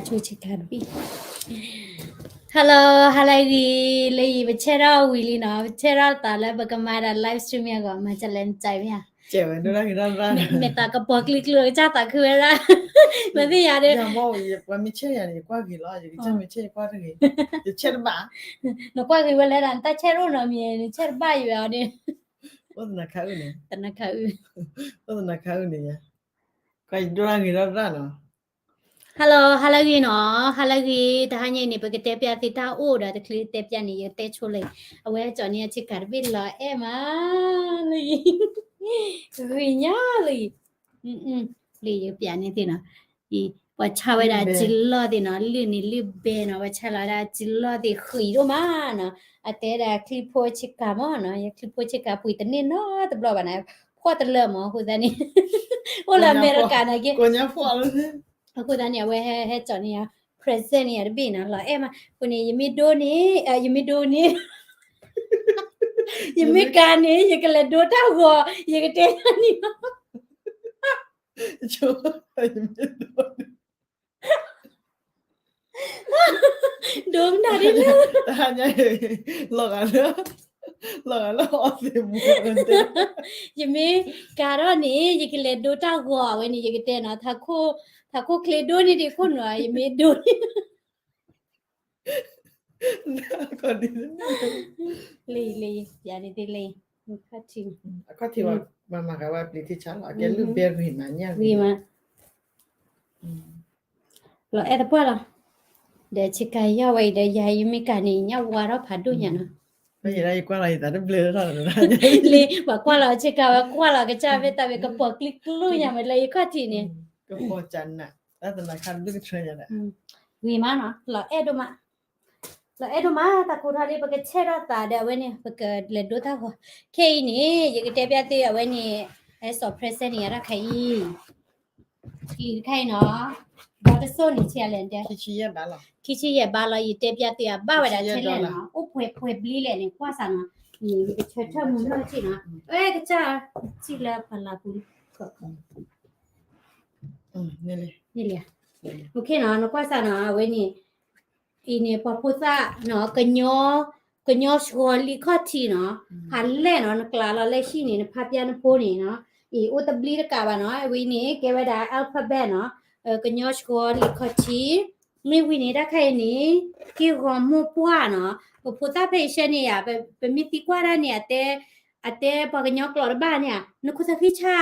ဆိဆ့ကၤတဘ့ၣ်. Hello, ဟါလၢအဂ့ၤ, လၢအံၤပဆဲထီၣ်ဝံၤလံနီၤ, ပဆဲထီၣ်သးလၢပကမၤဒၣ် live stream အဂီၢ်, မၤစလဲၤနစဲးမ့ၢ်ဧါ. မ့ၢ်သးကပီၤကျံကျုာ် ကစၢ်သးခုဝဲဒၣ်, မ့ၢ်သ့ၣ်ညါဒီး, ပှၤမ့ၢ်ဆဲယၤန့ၣ် ယကွၢ်ဂ့ၤလီၤ, ယကစၢ်မ့ၢ်ဆဲယကွၢ်တဂ့ၤ, ယဆဲတဘၣ်. နကွၢ်ဂ့ၤဝဲလဲၣ်ဒၣ် နတၢ်ဆဲတအိၣ်နီတမံၤ, နဆဲတဘၣ်ယၤအီၤန့ၣ်, အိၣ်သနၤခါအုၣ်န့ၣ်, သနၤခါအုၣ်, အိၣ်သနၤခါအုၣ်န့ၣ်ယၤ, ကွၢ်ယဒိၣ်တၢ်ဂ့ၤထီၣ်တၢ်နီၤ. Hello, ဟါလၢအဂ့ၤနီၤ, ဟါလၢအဂ့ၤ, တဟါညါအံၤန့ၣ် ပကတဲပျးသ့တၢ်အိၣ်ဒီးတချုးတဲပျးန့ၣ် ယတဲဆိလၢ, အဝဲကၠီန့ၣ်အဆ့ကၤတဘ့ၣ်လီၤအဲၣ်မးလၢ, ဂ့ၤညါလၢ, လၢယပျးန့ၢ်သ့ၣ်နီၤ, ပှၤဆါဝဲဒၣ်အစုလီၢ်သ့ၣ်နီၤ, လုၢ်န့ၣ်လုၢ်ဘဲနီၤ, ပှၤဆါလီၤဝဲဒၣ်အစုလီၢ်သ့ၣ်ဃံးဒိၣ်မးနီၤ, အတဲဒၣ်ချံဖိဆ့ကၤမးနီၤ, ယချံဖိဆ့ကၤပှ့ၤတန့ၢ်နီတဘျီဘၣ်နီၤ, ဖှီၣ်တလၢာ်မး, အဃိသတးန့ၣ်, အိၣ်လၢအမဲရကၤန့ၣ်က့ အဃိသတးန့ၣ် အဝဲဟဲကၠီန့ၢ်ယၤ present န့ၢ်ယၤတဘ့ၣ်နီၤ, လီၤအဲၣ်မး, အဃိန့ၣ် ယမ့ၢ်ဒိန့ၣ်, ယမ့ၢ်ဒိန့ၣ်, ယမ့ၢ်ကၤန့ၣ် ယကလဲၤဒိတၢ်ဂီၤ, ယကတဲန့ၣ်လီၤ. ယမ့ၢ်ဒိန့ၣ်, ဒိမနုၤဒ်လဲၣ်, တဟါညါအံၤ, လီၤဂာ်လၢ, လီၤဂာ်လၢအီသံးမူ, ယမ့ၢ်ကၤထီၣ်န့ၣ် ယကလဲၤဒိတၢ်ဂီၤဝဲန့ၣ် ယကတဲနီၤ, ထးခိၣ်ချ့ဒိန့ၢ်ဒံးခိၣ်နူာ်, ယမ့ၢ်ဒိန့ၣ် လံ, လံ, ယၤန့ၣ်သ့လံ, အခီၣ်ထံး, အခီၣ်ထံးဝဲမၤမၤဂၤဝဲပျံၤထံဆါလီၤ, အကဲလုၢ်ဘဲဂ့ၤမးညၣ်ဂ့ၤ, လီၤအဲၣ်သပှၢ်လီၤ, ဒီးဆ့ကၤယီၢ်ဝဲအံၤဒီး ယၤယမ့ၢ်ကၤန့ၣ် ညၣ်ဝါထီၣ်ဖးဒိၣ်ညါနီၤ, ယကွၢ်လီၤယသးတဘျၢထီၣ်လံ, ပှၤကွၢ်လီၤဆ့ကၤဝဲကွၢ်လီၤကစၢ်ဖဲတၢ်ဝဲကပီၤကျံကျုာ်ညါမးလၢယခီၣ်ထံးန့ၣ်, ကပီၤကနး, ဂ့ၤမးနီၤ, လီၤအဲၣ်ဒိၣ်မး လီၤအဲၣ်ဒိၣ်မး, တၢ်ကိးထီၣ်လံ ပကဆဲးထီၣ်သးဒီးအဝဲန့ၣ် ပကလဲၤဒိတၢ်ဂီၤ, ခဲအံၤန့ၣ် ယကတဲပျးသုအဝဲန့ၣ်, ဟဲစိာ် present န့ၣ် ယၤတၢ်ခါအံၤ, အံၤတခါအံၤနီၤ, ဒီတစိၢ်န့ၣ် ဆံးလဲၣ်, ခံဆံယဲၢ်ဘးလီၤ, ယတဲပျးသုအဘၣ်ဝဲဒၣ်ထဲလဲၣ်နီၤ, အိၣ်ပှဲၤပှဲၤဘျံလဲၣ်န့ၣ် ကွၢ်စးနီၤ, ယကဆၢထၢၣ်မုၢ်နီၢ်စ့ၢ်နီၤ, အဲ ကစၢ်, စံၣ်လၢပလၤပူၤလံ, န့ၣ်လံ, နကွၢ်စးနီၤ အဝဲန့ၣ် အံၤန့ၣ် ပှၤဖိသၣ်နီၤ, ကညီ, ကညီစှီၤလံခီၣ်ထံးနီၤ, ဖးလဲၢ်နီၤ, နကျးလီၤလၢဟံၣ်န့ၣ် နဖးပျးနဖိန့ၣ်နီၤ, အံၤအိၣ်တဘျံတကးဘၣ်နီၤ, အဝဲန့ၣ် ကဲဝဲဒၣ် alphabet နီၤ, ကညီစှီၤလံခီၣ်ထံး, မ့ၢ်ဝံၤန့ၣ် တၢ်ခါအံၤန့ၣ် က့ၢ်ဂီၤမိၢ်ပှၢ်နီၤ, ပဖိသၣ်ဖဲအံၤဆၢန့ၣ်ဧါ, ပမ့ၢ်သံကွၢ်ဒၣ်န့ၣ် အတဲ အတဲပှၤကညီကျိာ်တဘၣ်န့ၣ်ဧါ, နခိၣ်သးဃံဆါ,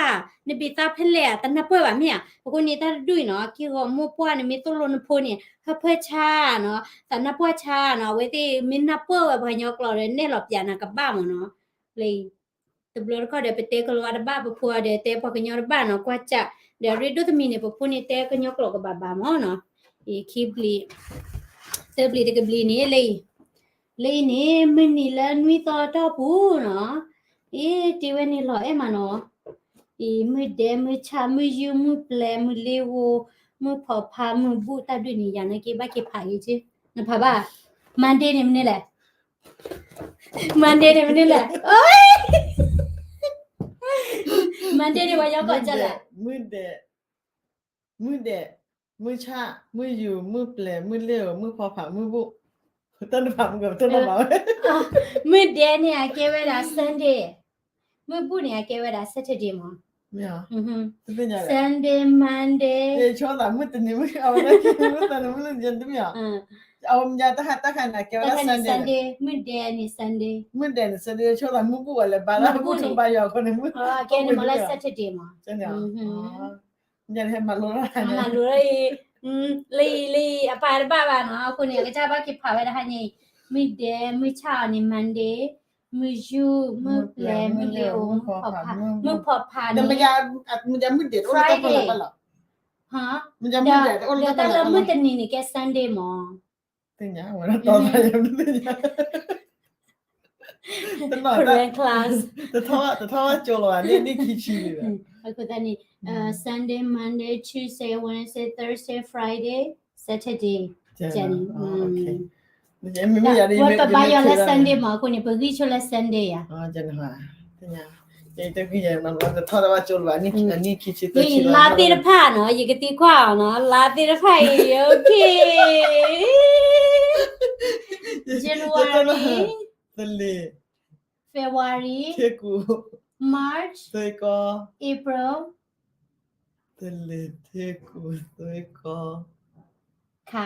နဘ့ၣ်သးဖဲလဲၣ်ဧါ, တနၢ်ပၢၢ်ဘၣ်မ့ၢ်ဧါ, အဃိန့ၣ် တၢ်တဒူၣ်အံၤနီၤ, က့ၢ်ဂီၤမိၢ်ပှၢ်န့ၣ် မ့ၢ်သိၣ်လိနဖိန့ၣ် ဟၢဖၢဆါနီၤ, သးနၢ်ပၢၢ်ဆါနီၤ, အဝဲသ့ၣ်မ့ၢ်နၢ်ပၢၢ်ဝဲပှၤကညီကျိာ်ဒီး နဲၣ်လီၤပျးနၤကဘၣ်မးနီၤ, လၢ တဘျီတခီၣ်ဒီး ပတဲကလီၤဝါတဘၣ် ပဖိအီၤဒီးတဲပှၤကညီတဘၣ်နီၤ, ကွၢ်စး, ဒီးရ့ဒိၣ်တမံၤန့ၣ် ပဖိန့ၣ်တဲကညီကျိာ်ကဘၣ်ဘၣ်မးနီၤ, အံၤခံဘျံး, သၢဘျံးတကဘျံးန့ၣ် လၢအံၤ, လၢအံၤန့ၣ် မုၢ်နံၤလၢနွံသီအတီၢ်ပူၤနီၤ, အ့ တ့ဝဲန့ၣ်လီၤအဲၣ်မးနီၤ, အံၤ မုၢ်ဒဲး မုၢ်ဆၣ် မုၢ်ယူၢ် မုၢ်ပျဲၤ မုၢ်လ့ၤဧိၤ မုၢ်ဖီၣ်ဖး မုၢ်ဘူၣ် တၢ်ဒုးန့ၣ် ယၤန့ၣ်က့ဘၣ်က့ၤဖးဂ့ၤက့, နဖးဘၣ်, Monday န့ၣ်မနုၤလဲၣ် Monday န့ၣ်မနုၤလဲၣ်, Monday န့ၣ် ပှၤညီကိးကလဲၣ်, မုၢ်ဒဲး, မုၢ်ဆၣ်, မုၢ်ယူၢ်, မုၢ်ပျဲၤ, မုၢ်လ့ၤဧိၤ, မုၢ်ဖီၣ်ဖး, မုၢ်ဘူၣ်, တၢ်တဖးမုၢ်ကတၢၢ်ဘၣ်ဝဲ, မုၢ်ဒဲးန့ၣ် အကဲဝဲဒၣ် Sunday, မုၢ်ဘူၣ်န့ၣ် အကဲဝဲဒၣ် Saturday မး, Sunday, Monday, ဆိသးမုၢ်တနံၤမုၢ်, အဝဲဒၣ်မုၢ်သနံၤမုၢ်, အဝဲမ့ၢ်တၢ်ခါန့ၣ် အကဲဝဲဒၣ် Sunday, မုၢ်ဒဲးန့ၣ် Sunday, မုၢ်ဒဲးန့ၣ် Sunday ဆိသးမုၢ်ဘူၣ်ဝဲလဲၤဘါလၢဘူၣ်ထူဘါယွၤအဃိန့ၣ် မုၢ်ကဲန့ၣ်မးလၢ Saturday မး, မ့ၢ်ဟဲမၤလိ, မၤလိလၢအံၤ, လၢအံၤ လၢအံၤ အပာ်တဘၣ်ဘၣ်နီၤ, အဃိန့ၣ် အကစၢ်ဘၣ်က့ၤဖးဝဲဒၣ်ဟါန့ၣ်, မုၢ်ဒဲး မုၢ်ဆၣ်အီၤန့ၣ် Monday, မုၢ်ယူၢ် မုၢ်ပျဲၤ မုၢ်လ့ၤဧိၤ မုၢ်ဖီၣ်ဖး, မုၢ်ဖီၣ်ဖးန့ၣ် Friday, ဒီးတၢ်လၢမုၢ်တနံၤန့ၣ်ကဲ Sunday မး, တထီၣ်ဝဲကၠိလီၤဘၣ်န့ၣ် န့ၢ်ခံဆံလံ, အဃိသတးန့ၣ် Sunday, Monday, Tuesday, Wednesday, Thursday, Friday, Saturday, န့ၣ်, ဝဲပဘါယွၤလၢ Sunday မး အဃိန့ၣ် ပဂံၢ်ဆိလၢ Sunday ယၤ, သ့ၣ်ညါ, တထီၣ်တဘၣ်ကၠိလၢၤဘၣ်, နံၣ်ခံဆံသၢဆံလါသ့ၣ်တဖၣ်နီၤ ယကသံကွၢ်အီၤနီၤ လါသ့ၣ်တဖၣ်အံၤ okay, January, သလ့ၤ, February, ထ့ကူ, March, သွ့ကီ, April, သလ့ၤ, ထ့ကူ, သွ့ကီ, ခါ,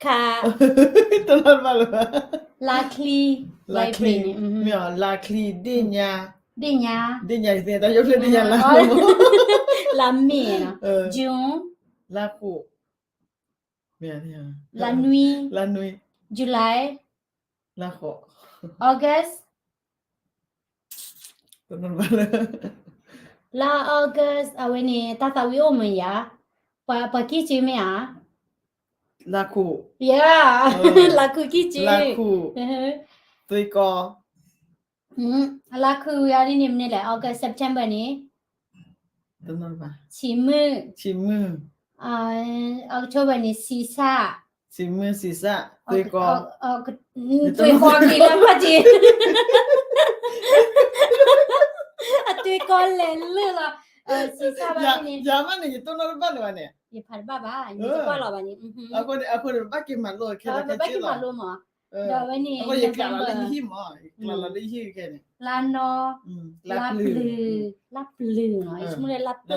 ခါ, တလီၤတဘၣ်လၢၤဘၣ်, လါချံ, လါချံ, မ့ၢ်လါချံ, ဒ့ၣ်ညါ, ဒ့ၣ်ညါ, ဒ့ၣ်ညါ ယသ့ၣ်ညါတၢ်ယိၣ်ဖျၢၣ်ဒ့ၣ်ညါလါ, လါမ့ၤ, June, လါဃိး, လါနွံ, လါနွံ, July, လါဃိး, August, လါ August အဝဲန့ၣ် တၢ်သးဝံၣ်အိၣ်မ့ၢ်ဧါ, ပှၤကံၣ်က့မ့ၢ်ဧါ, လါခူၣ်, yeah, လါခူၣ်ကံၣ်က့, လါခူၣ်, သွ့ကီ, လါခူၣ်ဝံၤအီၤဒ်န့ၣ် မနုၤလဲၣ် August, September န့ၣ် ဆံးမုၢ်, ဆံးမုၢ်, October န့ၣ် ဆံးစၢ်, ဆံးမုၢ် ဆံးစၢ်, သွ့ကီ, သွ့ကီက့ၤလၢဖးက့ၤ, အသွ့ကီလဲၤလၢလီၤ, ဆံးစၢ်ဘၣ်န့ၣ်, ယၤမ့ၢ်န့ၣ် ယတိၢ်နီၣ်တဘၣ်လၢၤဘၣ်န့ၣ်, ယဖးတဘၣ်ဘၣ် ယကွၢ်လီၤဘၣ်န့ၣ်, အဃိန့ၣ် အဃိန့ၣ် ပဘၣ်က့ၤမၤလိခဲလၢာ်ခဲဆ့လီၤ, ဒီးဝဲန့ၣ် အဃိယကျးလီၤလၢယဟံၣ်မး, ကျးလီၤလၢယဟံၣ်ခဲန့ၣ်, လါနီ, လါပျုၤ, လါပျုၤနီၤ, ယဆိကမိၣ်လၢလါပျုၤ,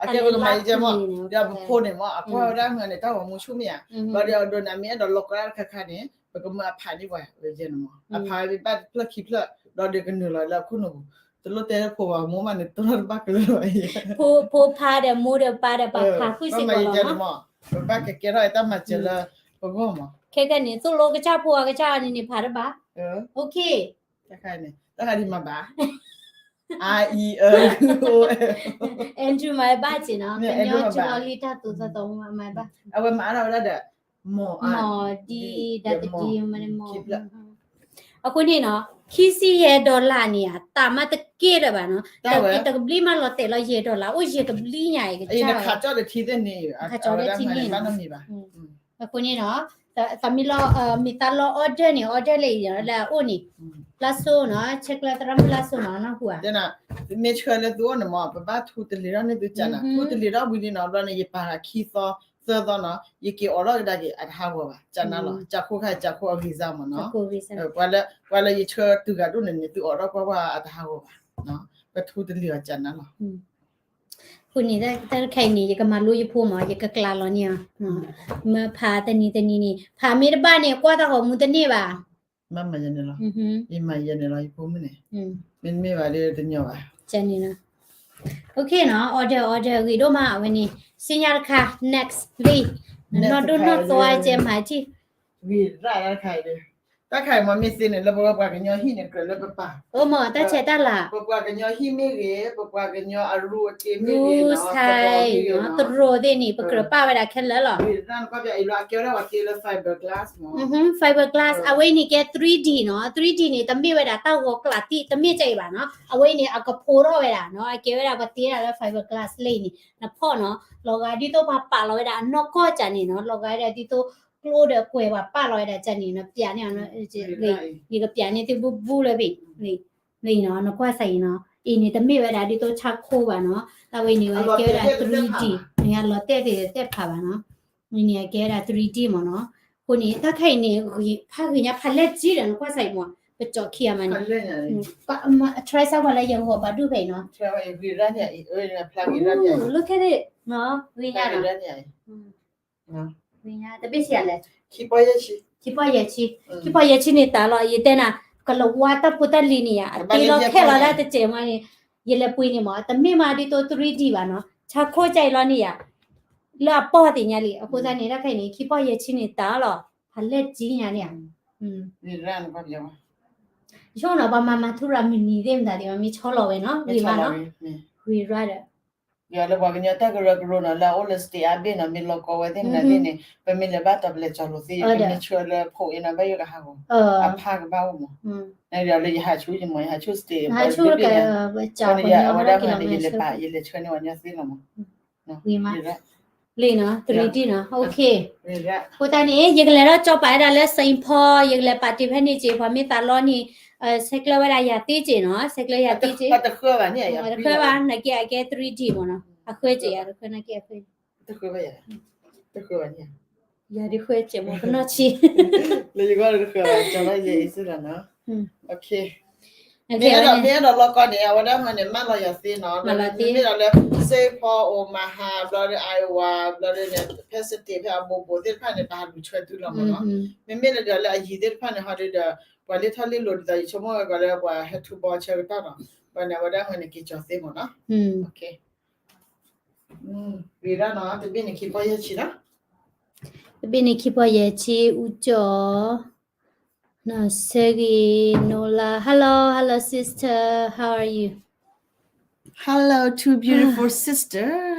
အကဲပကမၤယကဲမး, ဒီးပဖိန့ၣ်မး အကွၢ်ဝဲဒၣ်မ့ၢ်န့ၣ် တၢ်ဂီၤမူဆူၣ်မ့ၢ်ဧါ, ဘျီဒီးအဒိန့ၣ် အမ့ၢ်အဲၣ်ဒိးလီၤကီတၢ်တခါခါန့ၣ် ပကမၢအဖးန့ၢ်ပှၤဝဲယဲန့ၣ်မး, အဖးဝဲဘၣ်တဖျၢၣ်ခံဖျၢၣ် ဒီးဒုးကနုာ်လီၤလၢအခိၣ်နူာ်ပူၤ, တလိၣ်တဲလၢဖိဘၣ် မိၢ်မးန့ၣ် တိၢ်နီၣ်တဘၣ်ကလၢာ်လီၤ, ဖိဖါဒီးမိၢ်ဒီးပၢ်ဒီးပာ်ဖးဃုာ်စ့ၢ်ကီးလီၤမး, ပဘၣ်ကကဲထီၣ်တၢ်မၤစၢၤလၢပဂီၢ်မး, ခဲကနံၣ် သိၣ်လိကစၢ်ဖိအကစၢ်န့ၣ်န့ၣ် ဖးတဘၣ်, okay, တၢ်ခါန့ၣ် တၢ်ခါဒ်မၤဘၣ်, I E O, Andrew မၤဘၣ်စ့ၢ်နီၤ, ကညီကလီလံတၢ်သိၣ်သီသီမၤဘၣ်, အဝဲမၤအါထီၣ်ဝဲဒၣ်ဒီး မီၢ်ဒံ ဒီးတဒံ မ့ၢ်မီၢ်, အဃိန့ၣ်နီၤ ခံဆံယဲၢ် dollar န့ၣ် အတၢ်မၤတကဲလၢၤဘၣ်နီၤ, တကဘျံးမးလီၤတဲာ်လီၤယဲၢ် dollar အိၣ်ယဲၢ်ကဘျံးညါအံၤကစၢ်, ခးကၠီဒီးထံသ့ၣ်န့ၣ်, ခးကၠီဒီးထံန့ၣ်နီၤ, အဃိန့ၣ်နီၤ မ့ၢ်သးလီ order န့ၣ် order လၢအံၤလၢအအိၣ်န့ၣ်, လါစိနီၤ ဆဲးကျၢသရၣ်မုၣ်လါစိနီၤ နၢ်ဟူဧါ, မ့ၢ်ဆှၢလၢသုအိၣ်န့ၣ်မး ပဘၣ်ထူတလ့ၤထီၣ်န့ၢ်သုကၢ်နၤ, ထူတလ့ၤထီၣ်ဝံၤလံနီၤ ဘျီန့ၣ် ယပာ်ဂၤခံသီ သၢသီနီၤ ယက့ၤအိးထီၣ်ကဒါက့ၤအတဟးဂီၤဘၣ် ကၢ်နၤလီၤ, ကၢ်ခိၣ်ခါ ကၢ်ခိၣ်အဂံၢ်စၢ်မးနီၤ, ပှၤလၢယဆှၢတုၤဂၤဒိၣ်န့ၣ်န့ၣ် သုအိးထီၣ်ကွၢ်ကွၢ်အတဟးဂီၤဘၣ်, ပထူတလ့ၤအီၤကၢ်နၤလီၤ. အဃိန့ၣ် တၢ်တခါအံၤန့ၣ် ယကမၤလိယဖိမး ယကကျးလီၤန့ၢ်အီၤ, မ့ၢ်ဖးတနံၤတနံၤန့ၣ် ဖးမ့ၢ်တဘၣ်န့ၣ် ကွၢ်တၢ်ဂီၤမူတန့ၢ်ဘၣ် မၤယဲန့ၣ်လီၤ, ယမၤယဲန့ၣ်လီၤ ယဖိမုၣ်န့ၣ်, မ့တမ့ၢ်ဘၣ်ဒီးတညီဘၣ်, ကန့ၣ်လီၤ, okay နီၤ order order ဂ့ၤဒိၣ်မး အဝဲန့ၣ် စံညါတခါ next လံ, နီၢ်ဒိၣ်နီၢ်သွါကဲမၤထံၣ်, ဂ့ၤရၣ်တခါအံၤ, တၢ်ခါအံၤမ့ၢ်မ့ၢ်သ့န့ၣ် လၢပဝဲပှၤကညီဟံၣ်န့ၣ် ကြၢးလၢပပာ်, အိၣ်မး တၢ်ဆဲးတၢ်လၤ, ပပှၤကညီဟံၣ်မ့ၢ်ဂ့ၤ ပပှၤကညီအရူအတ့မ့ၢ်ဂ့ၤနီၤ, သရိာ်သ့ၣ်န့ၣ် ပကြၢးပာ်ဝဲဒၣ်ခဲလၢာ်လီၤ, အကဲဝဲဒၣ်ပှၤတ့လၢ fiber glass မး, fiber glass အဝဲအံၤန့ၣ်ကဲ three D နီၤ, three D န့ၣ် တမ့ၢ်ဝဲဒၣ်တၢ်ဂီၤကျးတံၢ် တမ့ၢ်ကဲအံၤဘၣ်နီၤ, အဝဲအံၤန့ၣ် အကဖိထီၣ်ဝဲဒၣ်နီၤ, အကဲဝဲဒၣ်ပှၤတ့ဒၣ်လၢ fiber glass လၢအံၤန့ၣ် နဖီၣ်နီၤ, လီၤဂာ်ဒ်သိးပှၤပာ်လီၤဝဲဒၣ်အနီၢ်ကီၢ်ကၢ်န့ၣ်နီၤ, လီၤဂာ်ဝဲဒၣ်ဒ်သိး ကျိဒီးကွဲးပှၤပာ်လီၤဝဲဒၣ်ကၢ်န့ၣ်နီၤ, ပျးန့ၢ်အီၤ, ယကပျးန့ၢ်သုဘူၣ်ဘူၣ်လၢဘ့ၣ်, လၢအံၤနီၤ နကွၢ်စးအံၤနီၤ, အံၤန့ၣ် တမ့ၢ်ဝဲဒၣ်ဒ်သိးဆါခိၣ်ဘၣ်နီၤ, တၢ်ဝဲအံၤန့ၣ် ဝဲကဲဝဲဒၣ် three D န့ၣ် အလီၤတဲာ်သ့ၣ်တဲာ်ဖးဘၣ်နီၤ, အံၤန့ၣ် အကဲဝဲဒၣ် three D မးနီၤ, အဃိန့ၣ် တၢ်ခါအံၤန့ၣ် ဖးဂ့ၤညါ ဖးလဲၢ်ကၠံဒီး နကွၢ်စးအံၤမး ပကၠီခံဂၤမးန့ၣ်, အ try စၢ်ကွၢ်လၢယဂီၢ်ဘၣ်ဒိၣ်ဖဲအံၤနီၤ, လၢခဲန့ၣ်နီၤ ဂ့ၤညါနီၤ ဂ့ၤညါ တဘ့ၣ်ဆံးလဲၣ်, ခံပီၢ်ယဲၢ်ဆံ, ခံပီၢ်ယဲၢ်ဆံ, ခံပီၢ်ယဲၢ်ဆံန့ၣ်တၢ်လီၤ, ယတဲနၤ ကလၤဝါတၢ်ဖိတၢ်လံၤန့ၣ်ယါ အတ့လီၤခဲလီၤလၢတစဲးမးန့ၣ်, ယလဲၤပှ့ၤန့ၣ်မး တမ့ၢ်မးဒ်သိး three D ဘၣ်နီၤ, ဆါခိၣ်ကၢ်အံၤလီၤန့ၣ်ယါ, လၢအပီၢ်သ့ၣ်ညါလံ, အဃိသတးန့ၣ် တၢ်ခဲအံၤန့ၣ် ခံပီၢ်ယဲၢ်ဆံန့ၣ်တၢ်လီၤ, ဖးလဲၢ်ကၠံညါန့ၣ်ဧါ, ယဆိကမိၣ်နီၤ ပှၤမၤမၤထူရၤမုၢ်နံၤသ့ၣ်မတၤသ့ၣ် မ့ၢ်ဆီလီၤဝဲနီၤ, ဂ့ၤမးနီၤ, ဂ့ၤရၣ်ဒီး ဒီးလၢပှၤကညီတၢ်ကရၢကရိနီၤ လၢအအိၣ်လၢ state အါဘ့ၣ်နီၤ မ့ၢ်လီၤကီဝဲသ့ၣ်မနုၤသ့ၣ်န့ၣ် ပမ့ၢ်လဲၤဘၣ်တီၤပလဲၤကၠီၤလိာ်သ့ ပမ့ၢ်ဆှၢလၢဖိအ့ၣ်နီၤ ဘၣ်ယိၣ်ကဟးဂီၤ အဖးကဘၣ်အိၣ်မး, ဒီးလၢယဟးဆူယမး ယဟးဆှိၣ် state ဘၣ်ဘ့ၣ်ဘ့ၣ်န့ၣ် အဝဲဒၣ်မးန့ၣ် ယလဲၤပာ် ယလဲၤဆှၢန့ၢ်ပှၤကညီသ့လီၤမး, လံနီၤ three D နီၤ okay, အဃိသတးန့ၣ် ယကလဲၤထီၣ်ကၠီပာ်ဝဲဒၣ်လၢ Saint Paul ယကလဲၤပာ်တ့ၢ်ဖဲန့ၣ်က့ၤ ပှၤမ့ၢ်သးလီန့ၣ် ဆဲးကျၢဝဲဒၣ်ယၤသ့က့နီၤ, ဆဲးကျၢယၤသ့က့, တဃၢဘၣ်န့ၣ်, တဃၢဘၣ်, နာ်က့အကဲ three D မ့ၢ်နီၤ, အဃၢက့ယၤတဃၢ, နာ်က့အဃၢ, တဃၢဘၣ်ယၤ, တဃၢဘၣ်န့ၣ်, ယၤဒုးဃၢက့မ့ၢ်ကနီၢ်ဆံး, လၢယဂီၢ်တဃၢဘၣ်, ကၠီလီၤယဲအံၤစ့ၢ်လီၤနီၤ, မ့ၢ်အဲၣ်ဒိး မ့ၢ်အဲၣ်ဒိးလီၢ်ကီၢ်န့ၣ် အဝဲဒၣ်မ့ၢ်န့ၣ် မၢလီၤယၤသ့နီၤ, မ့ၢ်ဒီးလၢ Saint Paul, Omaha ဘျီဒီး Iowa ဘျီဒီးန့ၣ် ဖဲ state ဖဲအဘိဘိသ့ၣ်တဖၣ်န့ၣ် ပဟးလူၤဆှၢသုလီၤမ့ၢ်နီၤ, မ့မ့ၢ်လၢဒီးလၢအယံၤသ့ၣ်တဖၣ်န့ၣ် ဟီဒုးဒီး ပှၤလၢထီၣ်လ့လိာ်ဒ်သိး ယဆိကမိၣ်ဝဲပှၤလၢပှၤဟဲထူဘီဆၢကတီၢ်နီၤ, ဘၣ်န့ၣ် အဝဲဒၣ်မ့ၢ်န့ၣ် က့ၤကၠီၤသ့မ့ၢ်နီၤ, ဂ့ၤဒၣ်နီၤ, တဘ့ၣ်န့ၣ်ခံပီၢ်ယဲၢ်ဆံလီၤ, တဘ့ၣ်န့ၣ်ခံပီၢ်ယဲၢ်ဆံ, အူကၠီၣ် နီၢ်ဆၢဂ့ၤ, နီၢ်လါ, hello, hello sister, how are you? Hello, two beautiful sister.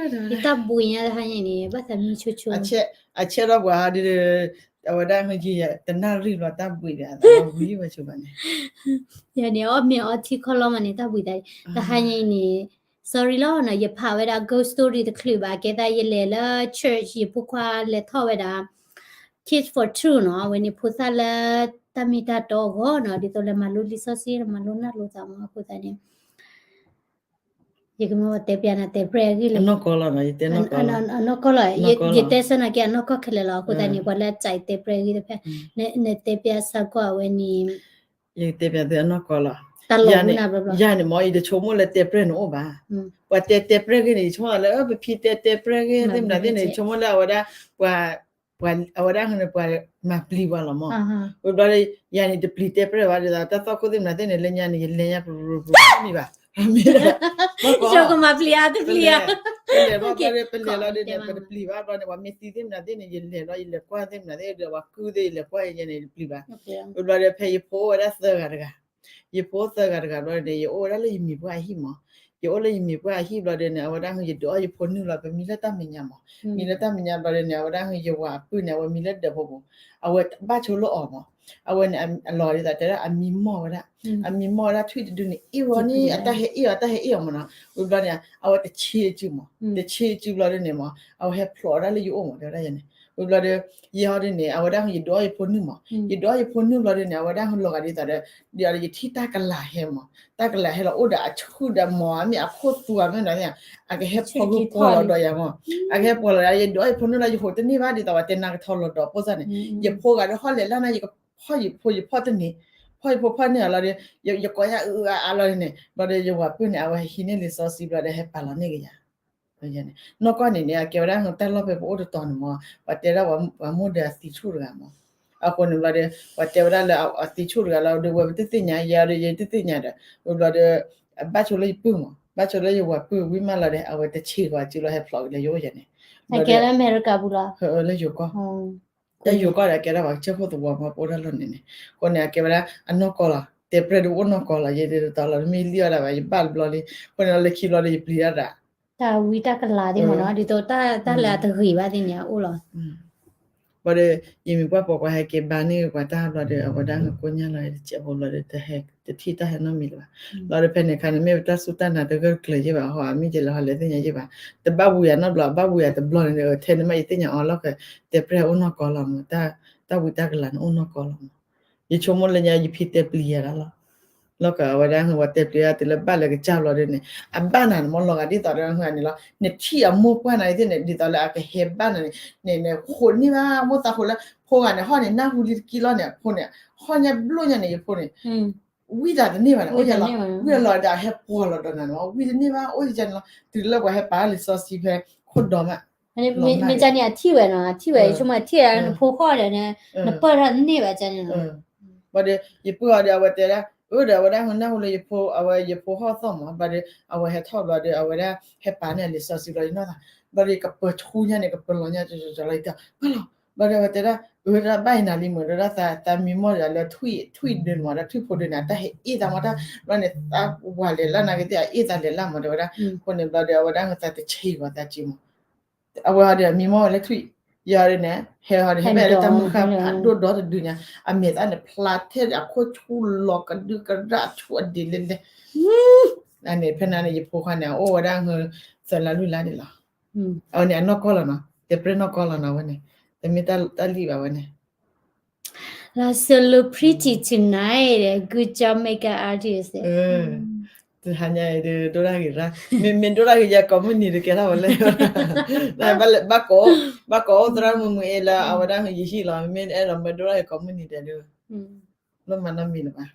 ယတၢ်ဘှံးညါတဟါညါအံၤန့ၣ် ဘၣ်သးမံဆိဆိ, အဆဲးထီၣ်ပှၤဟးဒုး, အဝဲဒၣ်မ့ၢ်ယတနၣ်ရံၣ်ဘျီတၢ်ဘှံးဒီး အသးဝံၤဝဲဆိဘၣ်န့ၣ်, ယန့ၣ် အီၣ်မ့ၤအီထံခီလီမးန့ၣ် တၢ်ဘှံးသး, တဟါညါအံၤန့ၣ် sorry လီၤနီၤ, ယဖးဝဲဒၣ် ghost story တချုးဘၣ်, ကဲသးယလဲၤလၢ church ယဖိခွါလဲၤထီၣ်ဝဲဒၣ် Kids for Two နီၤ, အဝဲန့ၣ်ဖိသၣ်လၢတၢ်မ့ၢ်တၢ်တီအဂီၢ်နီၤ, ဒ်သိးလၢမၤလိလံာ်စီဆှံ မၤလိနၢ်လိာ်သးမး, အဃိသတးန့ၣ် ယကမ့ၢ်တဲပျးနၤတဲပြဲၢ်အဂ့ၢ်လၢ အနီၢ်ကီၢ်လီၤ, အနီၢ်ကီၢ်လီၤ, ယတဲဆၢနၤက့အနီၢ်ကီၢ်ခဲလၢာ်လီၤ, အဃိသတးန့ၣ် ပှၤလၢအစံးတဲပြဲၢ်အဂ့ၢ်တဖၣ်, နတဲပျးစ့ၢ်ကီးအဝဲန့ၣ်, ယတဲပျးသုအနီၢ်ကီၢ်လီၤ, တၢ်လီၤနၤဘျီဘျီ, ယၤန့ၣ်မ့ၢ် ယတဆိကမိၣ်လၢတဲပြဲၢ်န့ၣ်အိၣ်ဘၣ်, ပှၤတဲတဲပြဲၢ်ဂ့ၢ်န့ၣ် ယဆိကမိၣ်လၢ ပဖံတဲတဲပြဲၢ်ဂ့ၢ်သ့ၣ်မနုၤသ့ၣ်န့ၣ် ယဆိကမိၣ်လၢအဝဲဒၣ် ပှၤ အဝဲဒၣ်န့ၣ် ပှၤမၤပျံၤပှၤလီၤမး, ဝံၤဘျီဒီး ယၤန့ၣ်တပျံၤတဲပြဲၢ်ဘၣ်, ဒ်သိးတၢ်သီၣ်ခိၣ်သ့ၣ်မနုၤသ့ၣ်န့ၣ် လၢညါန့ၣ် ယလဲၤညါပရူၤပရူၤမံဘၣ်, မ့ၢ် ကမၤပျံၤအါတပျံၤဧါ, ပလဲၤဘၣ်ဘျီဒီး ပလဲၤလီၤဒ်န့ၣ် ပတပျံၤဘၣ်ဘျီန့ၣ် ပှၤမ့ၢ်သံသ့ၣ်မနုၤသ့ၣ်န့ၣ် ယလဲၤလီၤ ယလဲၤကွၢ်သ့ၣ်မနုၤသ့ၣ်ဒီး ပှၤကုၢ်သ့ၣ် ယလဲၤကွၢ်ယဲန့ၣ် တပျံၤဘၣ်, ဝံၤဘျီဒီး ဖဲယဖိအိၣ်ဝဲဒၣ်သၢဂၤတဂၤ ယဖိသၢဂၤတဂၤဘျီန့ၣ် ယအိၣ်ဝဲဒၣ်လၢယမံၤပှၢ်အဟံၣ်မး, ယအိၣ်လၢယမံၤပှၢ်အဟံၣ်ဘျီဒီးန့ၣ် အဝဲဒၣ်ဟူ ယဒုးအီၣ်ယဖိနုၢ်လီၤ ပမံလၢတၢ်မဲာ်ညါမး, မံလၢတၢ်မဲာ်ညါဘျီဒီးန့ၣ် အဝဲဒၣ်ဟူ ယဝၤအပုၢ်န့ၣ် အဝဲမံလၢဒၢးဖိပူၤ, အဝဲဘၣ်ဆိလၢအီၤမး, အဝဲန့ၣ် အလီၤဒ်သိးတဲဒၣ်အမံမီၢ်ဝဲဒၣ်, အမံမီၢ်ဝဲဒၣ်ထွံၣ်တဒုန့ၣ် အ့ၣ်ဝဲန့ၣ် အတၢ်ဟဲအ့ၣ်အီၤ တၢ်ဟဲအ့ၣ်အီၤမးနီၤ, ဝံၤဘျီန့ၣ် အဝဲတဆ့စုမး, တဆ့စုဘျီဒီးန့ၣ်မး အဝဲဟဲဖျိးဝဲဒၣ်လၢယအိၣ်မး တဲဝဲဒၣ်ယဲန့ၣ်, ဝံၤဘျီဒီး ယဲဟီဒ်န့ၣ် အဝဲဒၣ်ဟူ ယဒုးအီၣ်ယဖိနုၢ်မး, ယဒုးအီၣ်ယဖိနုၢ်ဘျီဒီးန့ၣ် အဝဲဒၣ်ဟူလီၤဂာ်ဒ်သိးဒီး ဒ်သိးဒီးယထံၣ်တၢ်ကလၤဟဲမး, တၢ်ကလၤဟဲလီၤအိၣ်ဒီးအဆူၣ်ဒီးမီၤ မ့ၢ်အခိၣ်သူမ့ၢ်နီၤ, အကဟဲဖီၣ်ဂုၢ်ဖီၣ်လီၤဒီးယၤမး, အကဟဲဖီၣ်လီၤဒီး ယဒုးအီၣ်ယဖိနုၢ်လီၤ ယဟိးတန့ၢ်ဘၣ် ဒ်သိးပှၤတဲနၤကထီၣ်လီၤဒီးပိၢ်စၢ်န့ၣ်, ယဖိဂၤဒီးဟီၣ်လဲၤလၢနၤ ယကဖီၣ်ယဖိ ယဖီၣ်တန့ၢ်, ဖီၣ်ယဖိဖီၣ်န့ၢ်အီၤလီၤဒီး ယကိးယၤအအါလီၤန့ၣ်, ဘျီဒီးယဝၤပုၢ်န့ၣ် အဝဲဟံးန့ၢ်လံာ်စီဆှံဘျီဒီး ဟဲပာ်လီၤန့ၢ်က့ၤယၤ နီၢ်ကီၢ်န့ၣ်န့ၣ် အကဲဝဲဒၣ်တၢ်လီၢ်ဖဲပအိၣ်တတီၤန့ၣ်မး, ပှၤတဲဒၣ်ပှၤမိၢ်ဒီးအသံဆူၣ်တဂၤမး, အဃိန့ၣ်ဘျီဒီး ပှၤတဲဝဲဒၣ်လၢအသံဆူၣ်တဂၤလီၤဒီး ဝဲပတသ့ၣ်ညါ ယၤဒီးယတသ့ၣ်ညါဒီး ဝံၤဘျီဒီး အဘၣ်ဆိလၢယပုၢ်မး, ဘၣ်ဆိလၢယဝၤပုၢ်ဝံၤမးလီၤဒီး အဝဲတဆံးကွၢ်စုလီၤ ဟဲဖျိးက့ၤလၢယအိၣ်ယဲန့ၣ်, အကဲလၢအမဲရကၤပူၤလီၤ, လၢယိၤကီၢ် တၢ်ယိၤကီၢ်ဒီး အကဲဒၣ်ပှၤကစၢၢ်ခိၣ်သဝီမး ပအိၣ်တၢ်လီၢ်န့ၣ်န့ၣ်, အဃိန့ၣ် အကဲဝဲဒၣ်အနီၢ်ကီၢ်လီၤ, တဲပြဲၢ်ဒုးအိၣ်နီၢ်ကီၢ်လီၤ, ယတတီၤလီၤ တမ့ၢ်လံၣ်အီၣ်ဒၣ်ဘၣ် ယဘၣ်တဘျီလံ, အဃိန့ၣ်လီၤ လၢခံဘျီဒီး ယပျံၤဒၣ်ဒၣ် တၢ်ဝံတၢ်ကလၤသ့ၣ်မးနီၤ, ဒ်သိးတၢ်လၢအတဂ့ၤဘၣ်သ့ၣ်န့ၣ် အအိၣ်လီၤ ဘၣ်ဒီး ယမံၤပှၢ်ပိာ်ခွါဟဲက့ၤဘါန့ၢ်ပှၤတၢ်ဘျီဒီး အဝဲဒၣ်ဟူကိညၢ်လီၤ တစဲးဖိဘျီဒီး တဟဲ တထံၣ်တၢ်ဟဲနီတမံၤလၢၤဘၣ်, ဘျီဒီးဖဲန့ၣ်အခါန့ၣ် မ့ၢ်ပတၢ်စူၢ်တၢ်နာ်တဂၢၢ်တကျၢၤယဲၢ်ဘၣ် ဟီ အမ့ၢ်ကလဲၤဟီလဲၤသ့ၣ်ညါယဲၢ်ဘၣ်, တဘၣ်ဝံၤယၤနီတဘျီ အဘၣ်ဝံၤယၤတဘျီန့ၣ်ဒီး ထဲန့ၣ်မးယသ့ၣ်ညါအီၤလီၤ ကတဲပြဲၢ် အိၣ်နီၢ်ကီၢ်လီၤမး တၢ်ဝံတၢ်ကလၤန့ၣ်အိၣ်နီၢ်ကီၢ်လီၤမး, ယဆိကမိၣ်လၢညါ ယဖံတဲပျံၤယၤဒၣ်လီၤ လီၤကဝဲဒၣ်ဟူ ပှၤတဲပျံၤဒၣ်တုၤလၢဘၣ်လၢကစၢ်ဘျီဒီးန့ၣ် အဘၣ်နၤန့ၣ်မးလီၤဂာ်ဒ်သိးဒီးဟူန့ၣ်လီၤ, နထံၣ်အမိၢ်ပှၢ်နၤသ့ၣ်န့ၣ် ဒ်သိးလၢအကဟဲဘၣ်နၤန့ၣ် နဃိးန့ၢ်ဘၣ် မိၢ်သးဃိးလၢ ဖိဂၤန့ၣ် ဟီၣ်န့ၣ် နၢ်ဟူလံတကံလီၤန့ၣ် အဖိန့ၣ် ဟီၣ်ညါဘျိၣ်ညါန့ၣ် ယဖိန့ၣ် ဝံသးတန့ၢ်ဘၣ်န့ၣ် အိၣ်ယဲလီၤ, ဝံလီၤဒီးဟဲပှီၤလီၤဒီးနၤန့ၣ် ဝံတန့ၢ်ဘၣ် အိၣ်ယဲန့ၣ်လီၤ, တုၤလၢပှၤဟဲပာ်လံာ်စီဆှံဖဲ ခိၣ်ဒီးမး မ့ၢ်ကန့ၣ် အထံၣ်ဝဲနီၤ အထံၣ်ဝဲ ယဆိကမိၣ်ထံၣ်ဝဲ နဖိဟီၣ်ဒီး နပၢၢ်ထီၣ်တန့ၢ်ဘၣ်ကန့ၣ်လီၤ, ဘၣ်ဒီး ယပုၢ်အီၤဒီး အဝဲတဲဒၣ် အၢ ဒီးအဝဲဒၣ်ဟူနၢ်ဟူလၢယဖိ အဝဲယဖိဟီၣ်သီၣ်မး ဘၣ်ဒီး အဝဲဟဲထီၣ်ဘျီဒီး အဝဲဒၣ် ဟဲပာ်န့ၢ်လံာ်စီဆှံဘျီ ယနီၢ်သး ဘၣ်ဒီး ကပၢၤဆူညါန့ၣ် ကပၢၤလီၤညါ ကလီၤ ဘၣ်လီၤ ဘၣ်ဒီး အဝဲတဲဒၣ် အၢ တၢ်ဘၣ်အံၤနၤလံမး ဒီးဒၣ်သးမံမီၢ်ဒီးလၢ ထွံၣ်ဒုးန့ၣ်မး ဒီးထွံၣ်ဖိဒုးန့ၣ် တၢ်ဟဲအ့ၣ်သးမး တၢ်ဘျီန့ၣ် သးဝၤလဲၤလၢနၤကသ့ၣ် အအ့ၣ်သးလဲၤလၢမး တဲဝဲဒၣ်, အဃိန့ၣ်ဘျီဒီး အဝဲဒၣ်ဟူသးတဆံးဂီၤသးက့မး အဝဲဟီဒီး မံမီၢ်ဝဲလၢထွံၣ်, ယၤဒီးန့ၣ် ဟဲဟီဒီး ဟဲဘၣ်လၢတၢ်မုၢ်ဃၢ်ဖးဒိၣ်ဒီတဒုညါ, အမဲာ်သၣ်န့ၣ် ဖျါထဲအခိၣ်ဆူၣ်လီၤကဒုကရၣ်ဆူၣ်အဒံးလဲၣ်လဲၣ်, အန့ၣ် ဖဲန့ၣ်န့ၣ် ယဖိခွါန့ၣ် အအိၣ်ဝဲဒၣ်ဟူ သၢလါလွံၢ်လါဒံးလီၤ, အဝဲန့ၣ် အနီၢ်ကီၢ်လီၤနီၤ, တဲပြဲၢ်နီၢ်ကီၢ်လီၤနီၤ အဝဲန့ၣ်, တမ့ၢ်တၢ်လံၣ်ဘၣ်ဝဲန့ၣ် Good job, makeup artist. တဟါညါအံၤဒုး ဒိၣ်တၢ်ဂ့ၤရၣ်, မ့ၢ်မ့ၢ်ဒိၣ်တၢ်ဂ့ၤယၤ ကိးမုၢ်နံၤတကဲထီၣ်ဝဲလဲၣ်, ဘၣ်ကိး, ဘၣ်ကိးအိၣ်သရၣ်မုၣ်မုၢ်အ့လၢအဝဲဒၣ်ယဟံၣ်လီၤ, မ့ၢ်အဲၣ်ဒိးမၢဒိၣ်တၢ်ဂ့ၤကိးမုၢ်နံၤတဲဒုး, လၢမၤနီတမံၤလၢၤဘၣ်.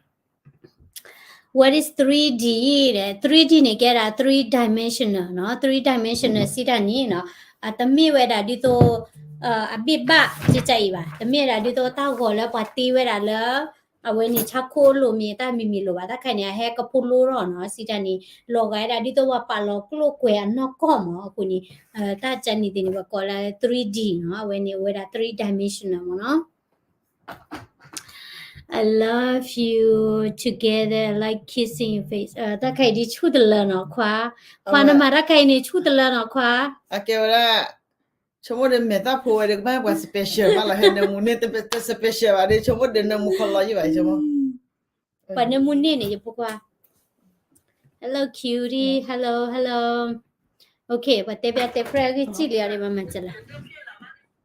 What is three D န့ၣ်, three D န့ၣ် ကဲဒၣ် three dimensional နီၤ, three dimensional စံးတၢ်န့ၣ်နီၤ, တမ့ၢ်ဝဲဒၣ်ဒ်သိး အဘ့ၣ်ဘၣ်ကကအံၤဘၣ်, တမ့ၢ်ဝဲဒၣ်ဒ်သိးတၢ်ဂီၤလၢပှၤတ့ဝဲဒၣ်လၢ အဝဲန့ၣ် ဆါခိၣ်လိၤမ့ၢ်တၢ်မံၤမံၤလိၤဘၣ်, တၢ်ခဲအံၤန့ၣ် အဟဲကဖိလိထီၣ်နီၤ, စံးတၢ်န့ၣ် လီၤဂာ်ဝဲဒၣ်ဒ်သိးပှၤပာ်လီၤကျိၣ်ကွဲၤအနီၢ်ကီၢ်မး, အဃိန့ၣ် တၢ်ကန့ၣ်သ့ၣ်န့ၣ် ပှၤကိးလၢ three D နီၤ, အဝဲန့ၣ် အဝဲဒၣ် three dimensional မးနီၤ. I love you together like kissing your face. တၢ်ခဲအံၤဒ်ဆူၣ်တလၢနီၤခွါ, ခွါနမၤတၢ်ခဲအံၤန့ၣ် ဆူၣ်တလၢနီၤခွါ, အကဲဝဲဒၣ် ဆိကမိၣ်ဒီးမဲာ်သၣ်ဖိဝဲဒီး ကဘၣ်ပှၤ special ဘၣ်လီၤ, ဟဲနၢမူန့ၣ် တ special ဘၣ်ဒီး ဆိကမိၣ်ဒီးနၢမူခီလီၤယံၣ်ဘၣ်, ဆိကမိၣ် ပှၤနၢမူန့ၣ်န့ၣ် ယဖိခွါ, Hello cutie, hello hello. Okay, ပှၤတဲပျးတဲ friend အဂ့ၢ်စံၣ်လံအီၤဒီး မၤမၤစၢၤလၢ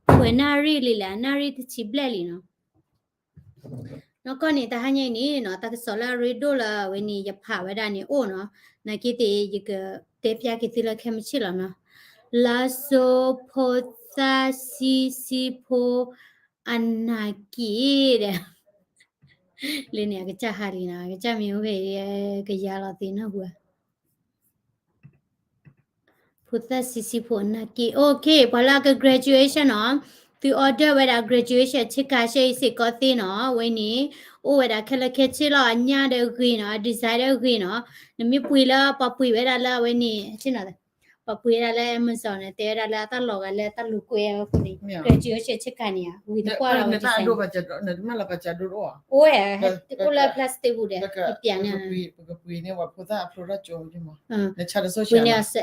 ပှဲၤနၣ်ရံၣ်လံလဲၣ်, နၣ်ရံၣ်တဆံဘျဲၣ်လံနီၤ. နီၢ်ကီၢ်န့ၣ် တဟါညါအံၤန့ၣ်နီၤ, တၢ်ကစီၣ်လၢအရ့ဒိၣ်လၢအဝဲန့ၣ် ယဖးဝဲဒၣ်န့ၣ်အိၣ်နီၤ, နာ်က့သ့ၣ် ယကတဲပျးက့ၤသုလၢခဲမုၢ်ဆ့ၣ်လီၤနီၤ. လါစိၤဖိသၣ်ဆံးဆံးဖိ အနၢ်က့ၤဒီး လၢန့ၣ် အကစၢ်ဟးလံနီၤ, အကစၢ်မ့ၢ်အိၣ်ဖဲအံၤ ကယါလီၤသ့ၣ်နီၢ်ဟူဧါ. ဖိသၣ်ဆံးဆံးဖိအနၢ်က့ၤ, okay, ပှၤလၢအက graduation နီၤ, သု order ဝဲဒၣ် graduation ဆ့ကၤရှဲအံၤစ့ၢ်ကီးသ့နီၤ, အဝဲန့ၣ် အိၣ်ဝဲဒၣ်ခဲလၢာ်ခဲဆ့လီၤ, အညၣ်ဒီးအဂ့ၤနီၤ, အ design ဒီးအဂ့ၤနီၤ, နမ့ၢ်ပှ့ၤလၢ ပှၤပှ့ၤဝဲဒၣ်လၢအဝဲန့ၣ် ပှၤပှ့ၤဝဲဒၣ်လၢ Amazon န့ၣ် တဲဝဲဒၣ်လၢအတၢ်လီၤဂာ်လၢအတၢ်လိာ်ကွဲအဃိန့ၣ် graduation ဆ့ကၤန့ၣ်ဧါ, ဝံၤတကွၢ်လီၤဝဲ design အိၣ်ဝဲ အိၣ်လၢ plastic ပူၤဒီး ပျးန့ၣ် ပကပှ့ၤန့ၢ်ဝဲဖိသၣ်အဖျိထီၣ်ကၠိမး, ဝံၤန့ၣ်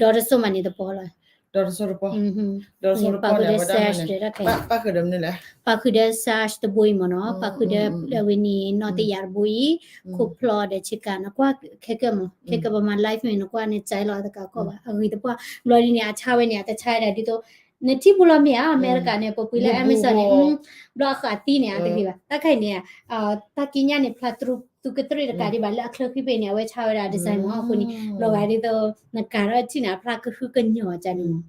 ဒီတစိၢ်မးန့ၣ်တပီၤလီၤ, ဒီတစိၢ်တပီၤ, ဒီတစိၢ်တပီၤန့ၣ် ပာ်ဃုာ်ဒီးမနုၤလဲၣ်, ပာ်ဃုာ်ဒီး sash တဘိအံၤမ့ၢ်နီၤ, ပာ်ဃုာ်ဒီးအဝဲန့ၣ် နီၢ်တယာ်တဘိအံၤ, ခိၣ်ဖျီဒီးဆ့ကၤ နကွၢ်ခဲကၢၢ်မး, ခဲကၢၢ်ပမၤ live မ့ၢ်နကွၢ်န့ၣ် ကၠဲလီၤတကးကီၢ်ဘၣ်, အဂ့ၤတပှၢ်, ဘျီဒ်န့ၣ် အဆါဝဲန့ၣ် အတဆါဝဲဒၣ်ဒ်သိး နထံၣ်ပူၤလီၤမ့ၢ်ဧါ, အမဲရကၤန့ၣ် ပပှ့ၤလၢ Amazon န့ၣ် ဘျီအဃာ်သံန့ၣ် အတဂ့ၤဘၣ်, တၢ်ခဲအံၤန့ၣ် တၢ်ကံးညာ်န့ၣ် ဖျါသူကတြ့ၣ်တကးဒံးဘၣ် လၢအချၢဃံဖဲန့ၣ် အဝဲဆါဝဲဒၣ် design မးအဃိန့ၣ် လီၤဂာ်ဒ်သိး နကၤထီၣ်ထံၣ်န့ၣ် အဖျါကဟုကညီၤကန့ၣ်မး,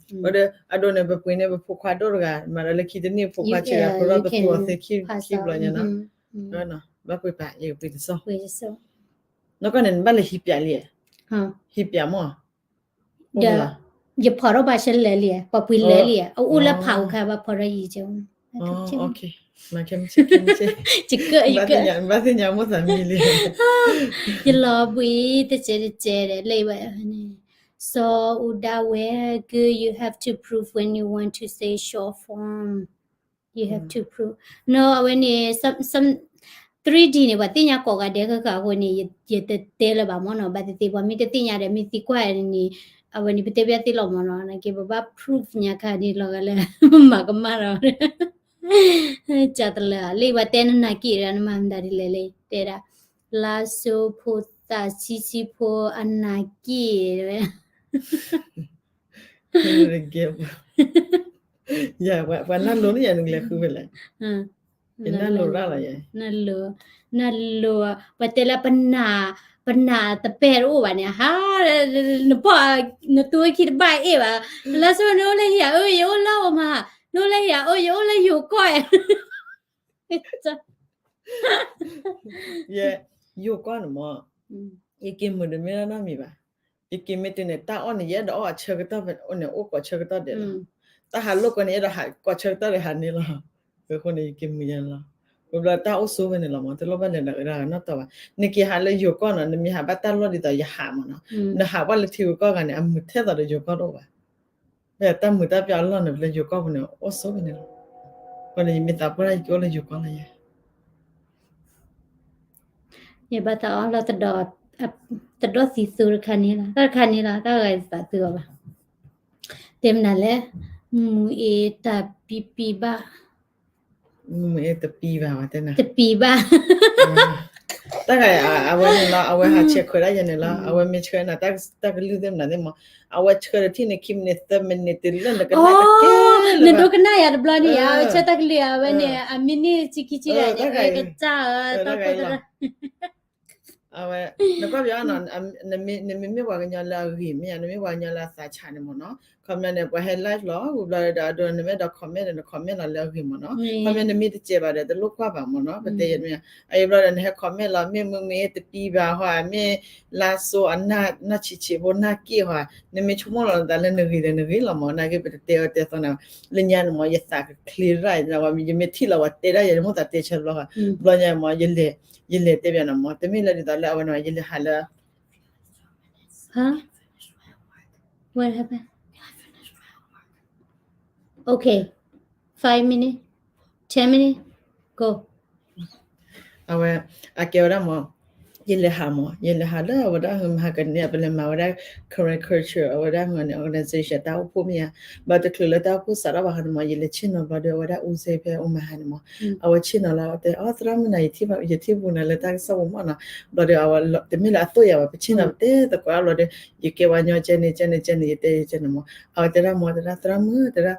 အဒိန့ၣ် ပပှ့ၤန့ၢ်ပဖိခွါဒိၣ်တဂၤ မၤဒီးလၢခံတနံၣ်ဖိခွါဆ့ကၤ ဖိထီၣ်ပသူအီၤသ့ခံဘျီညါနီၤ, ဘၣ်ပှ့ၤပာ် ယကပှ့ၤတစိၢ်, နီၢ်ကီၢ်န့ၣ် နဘၣ်လဲၤဟံးပၠးလံ, ဟံးပၠးမး ဒီး ယဖီၣ်ထီၣ်ဘၣ်ဆၢလဲၤလံ, ပှၤပှ့ၤလဲၤလံ, အအိၣ်လၢဖးအူခါ ဘၣ်ဖီၣ်ထီၣ်ယံၤကဲ, ယကၢၣ်ယကၢၣ်, ဘၣ်သ့ၣ်ညါမိၣ်သးမံလံ, ယလီၤဘှံးတစဲးတစဲးဒီး လၢဝဲန့ၣ်, စီၤအူဒၣ်ဝဲ good, you have to prove when you want to say short form, you have to prove, နီၤ အဝဲန့ၣ် three D န့ၣ် ပှၤသ့ၣ်ညါကိးဂၤဒဲးဃၣ်ဃၣ်အဃိန့ၣ် ယတတဲလၢၤဘၣ်မ့ၢ်နီၤ, ဘၣ်သ့ၣ်သ့ၣ် ပှၤမ့ၢ်တသ့ၣ်ညါဒီး မ့ၢ်သံကွၢ်န့ၣ် အဝဲန့ၣ် ပတဲပျးသ့လီၤမ့ၢ်နီၤ, နာ်က့ ပဘၣ် prove ညါခါန့ၣ်လီၤဂာ်လၢ မၤကမၣ်ဒီး ကၢ်တလၢာ် လၢပှၤတဲနနာ်က့ၤဒီး နမၤမတၤဒ်လဲၣ်လၢ တဲဒၣ် လါစိၤဖိသၣ်ဆံးဆံးဖိအနာ်က့ၤဝဲ ယၤ ပှၤနၢ်လိၤန့ၣ် ယၤနကလဲၤဃုဖဲလဲၣ်, ယနၢ်လိၤရၣ်လီၤယၤ, နၢ်လိၤ, နၢ်လိၤ, ပတဲလၢပနၢ်, ပနၢ်တပဲာ်တအိၣ်ဘၣ်န့ၣ် ဟါ, နပီၢ်, နသူဝဲခံတဘၣ်အ့ၣ်ဘၣ်, လါစိၤ နအိၣ်လၢဟံၣ်ဧါ, အၢ ယအိၣ်လၢအီၤမး, နအိၣ်လၢဟံၣ်ဧါ, အၢ ယအိၣ်လၢယိၤကီၢ်ဧါ ယဲ, ယိၤကီၢ်န့ၣ်မး, ယက့ၤမုာ်တမ့ၢ်လၢနီတမံၤဘၣ်. ယက့ၤမ့ၢ်တုၤန့ၣ် တၢ်အီၣ်န့ၣ် ယအဲၣ်ဒိးအီၣ်အဆၢကတီၢ်ဖဲန့ၣ် အိၣ်ကိးဆၢကတီၢ်ဒဲးလီၤ. တၢ်ဟးလိာ်ကွဲန့ၣ် ယအဲၣ်ဒိးဟးကိးဆၢကတီၢ်ဒဲးဟးန့ၣ်လီၤ. အဃိန့ၣ် ယက့ၤမုာ်ယဲန့ၣ်လီၤ. ဝံၤဘျီတၢ်အိၣ်ဆိဖဲန့ၣ်လီၤမး တလိၣ်ဘၣ်လဲၤဒီးနီၢ်တီဘၣ်. နက့ၤဟးလၢယိၤကီၢ်နီၤ နမ့ၢ်ဟးဘၣ်တၢ်လီၢ်ဒ်သိးယဟးမးနီၤ, နဟးကွၢ်လၢထံဂုၤကီၢ်ဂၤန့ၣ် အမုာ်ထဲသိးဒီးယိၤကီၢ်တအိၣ်ဘၣ်. ဖဲတၢ်မုာ်တၢ်ပျီအလီၢ်န့ၣ် လၢယိၤကီၢ်ပူၤန့ၣ် အိၣ်ဆိဖဲန့ၣ်လီၤ. အဃိန့ၣ် ယမ့ၢ်သးပှၢ်တၢ် ယကအိၣ်လၢယိၤကီၢ်လီၤယဲ. ယဘၣ်သးအီၣ်လီၤတဒီး, တဒီးသံသိတခါန့ၣ်လီၤ, တၢ်တခါန့ၣ်လီၤ, တၢ်ဂၤသးသုအီၤဘၣ်. တဲမနုၤလဲၣ်, မုၢ်အ့တပံပံဘၣ်, မုၢ်အ့တပံဘၣ်, တပံဘၣ်. တၢ်ဂၤအဝဲန့ၣ်လီၤ, အဝဲဟးဆဲးခွဲးဒၣ်ယဲန့ၣ်လီၤ, အဝဲမ့ၢ်ဆှၢနၤတၢ်ကလုၢ်သ့ၣ်မနုၤသ့ၣ်မး, အဝဲဆှၢတထံၣ်န့ၣ် ခံမံးနံး သၢမံးနံး တုၤလၢနကနၣ်တကဲလၢၤဘၣ်, နဒိကနၣ်ယၤတဘျီန့ၣ် အဝဲဆှၢတၢ်ကလုၢ် အဝဲန့ၣ် အမံးနံးဆံခံဆံဂၤန့ၣ် ကစၢ်ဧၢ, တၢ်ကလုၢ် အဝဲ နကွၢ်ပယီၤနီၤ, နမ့ၢ်မ့ၢ်ပှၤကညီလၢအဂ့ၤမ့ၢ်ဧါ, နမ့ၢ်ပှၤကညီလၢအသးဆးန့ၣ်မ့ၢ်နီၤ, ခီပညီန့ၣ် ပှၤဟဲ live လီၤ ဝံၤဘျီဒီး အဒိနမ့ၢ်အဲၣ်ဒိး comment ဒီး န comment လီၤလၢအဂ့ၤမ့ၢ်နီၤ, ခီပညီနမ့ၢ်တစဲးဘၣ်ဒီး တလိၣ်ကွၢ်ဘၣ်မ့ၢ်နီၤ, ပတဲယဲမ့ၢ်, အအံၤဘျီဒီး နဟဲ comment လီၤ မ့ၢ်မုာ်မ့ၢ်တပံဘၣ်ဟီ, မ့ၢ်လါစိအနၢ်ဆံးဆံးဖိနၢ်က့ၢ်ဟီ, နမ့ၢ်ဆိကမိၣ်လီၤနသးလၢနဂ့ၤဒီးနဂ့ၤလီၤမ့ၢ်, နာ်က့ပတတဲအီၤတဲသီနၤ, လၢညါန့ၣ်မ့ၢ် ယသးကချ့ရၣ်, ယမ့ၢ်ထံၣ်လီၤပှၤတဲဒၣ်ယဲ ယမိၢ်သးတဲဆၢဘျီဃီ, ဘျီညါမ့ၢ် ယလဲၤတဲဘၣ်နၤမ့ၢ်, တမ့ၢ်လၢဒ်သိးလၢအဝဲန့ၣ် ယလဲၤဟးလၢ What happened? Okay, five minutes, ten minutes, go. အဝဲ အကဲဝဲဒၣ်မ့ၢ် ယလဲၤဟးမ့ၢ် ယလဲၤဟးလၢအဝဲဒၣ်ဟၢမဟါကန့ၢ် ပလဲၤမၤဝဲဒၣ် Karen Culture အဝဲဒၣ်ဟၢန့ၣ် organization တၢ်အိၣ်ဖှိၣ်မ့ၢ်ဧါ, ဘၣ်တချုးလၢတၢ်အိၣ်ဖှိၣ်စးထီၣ်ဘၣ်ဃီန့ၣ်မ့ၢ် ယလဲၤဆ့ၣ်နီၤဘျီဒီး အဝဲဒၣ်အူစ့ဖဲအိၣ်မၤဟါန့ၣ်မ့ၢ် အဝဲဆ့ၣ်နီၤလီၤ တဲ အီ သရၣ်မုၣ်နၤ ယထံၣ်ပူၤနၤလၢတၢ်ကစီၣ်ပူၤမ့ၢ်နီၤ, ဘျီဒီးအဝဲတမ့ၢ်လၢအသိၣ်ယၤဘၣ် ပဆ့ၣ်နီၤပတဲသကိးဘျီဒီး ယကဲပှၤညီကဲန့ၣ် ကဲန့ၣ် ကဲန့ၣ် ယတဲယကဲန့ၣ်မ့ၢ် အဝဲတဲဒၣ်မ့ၢ် တဲဒၣ် သရၣ်မုၣ် တဲဒၣ်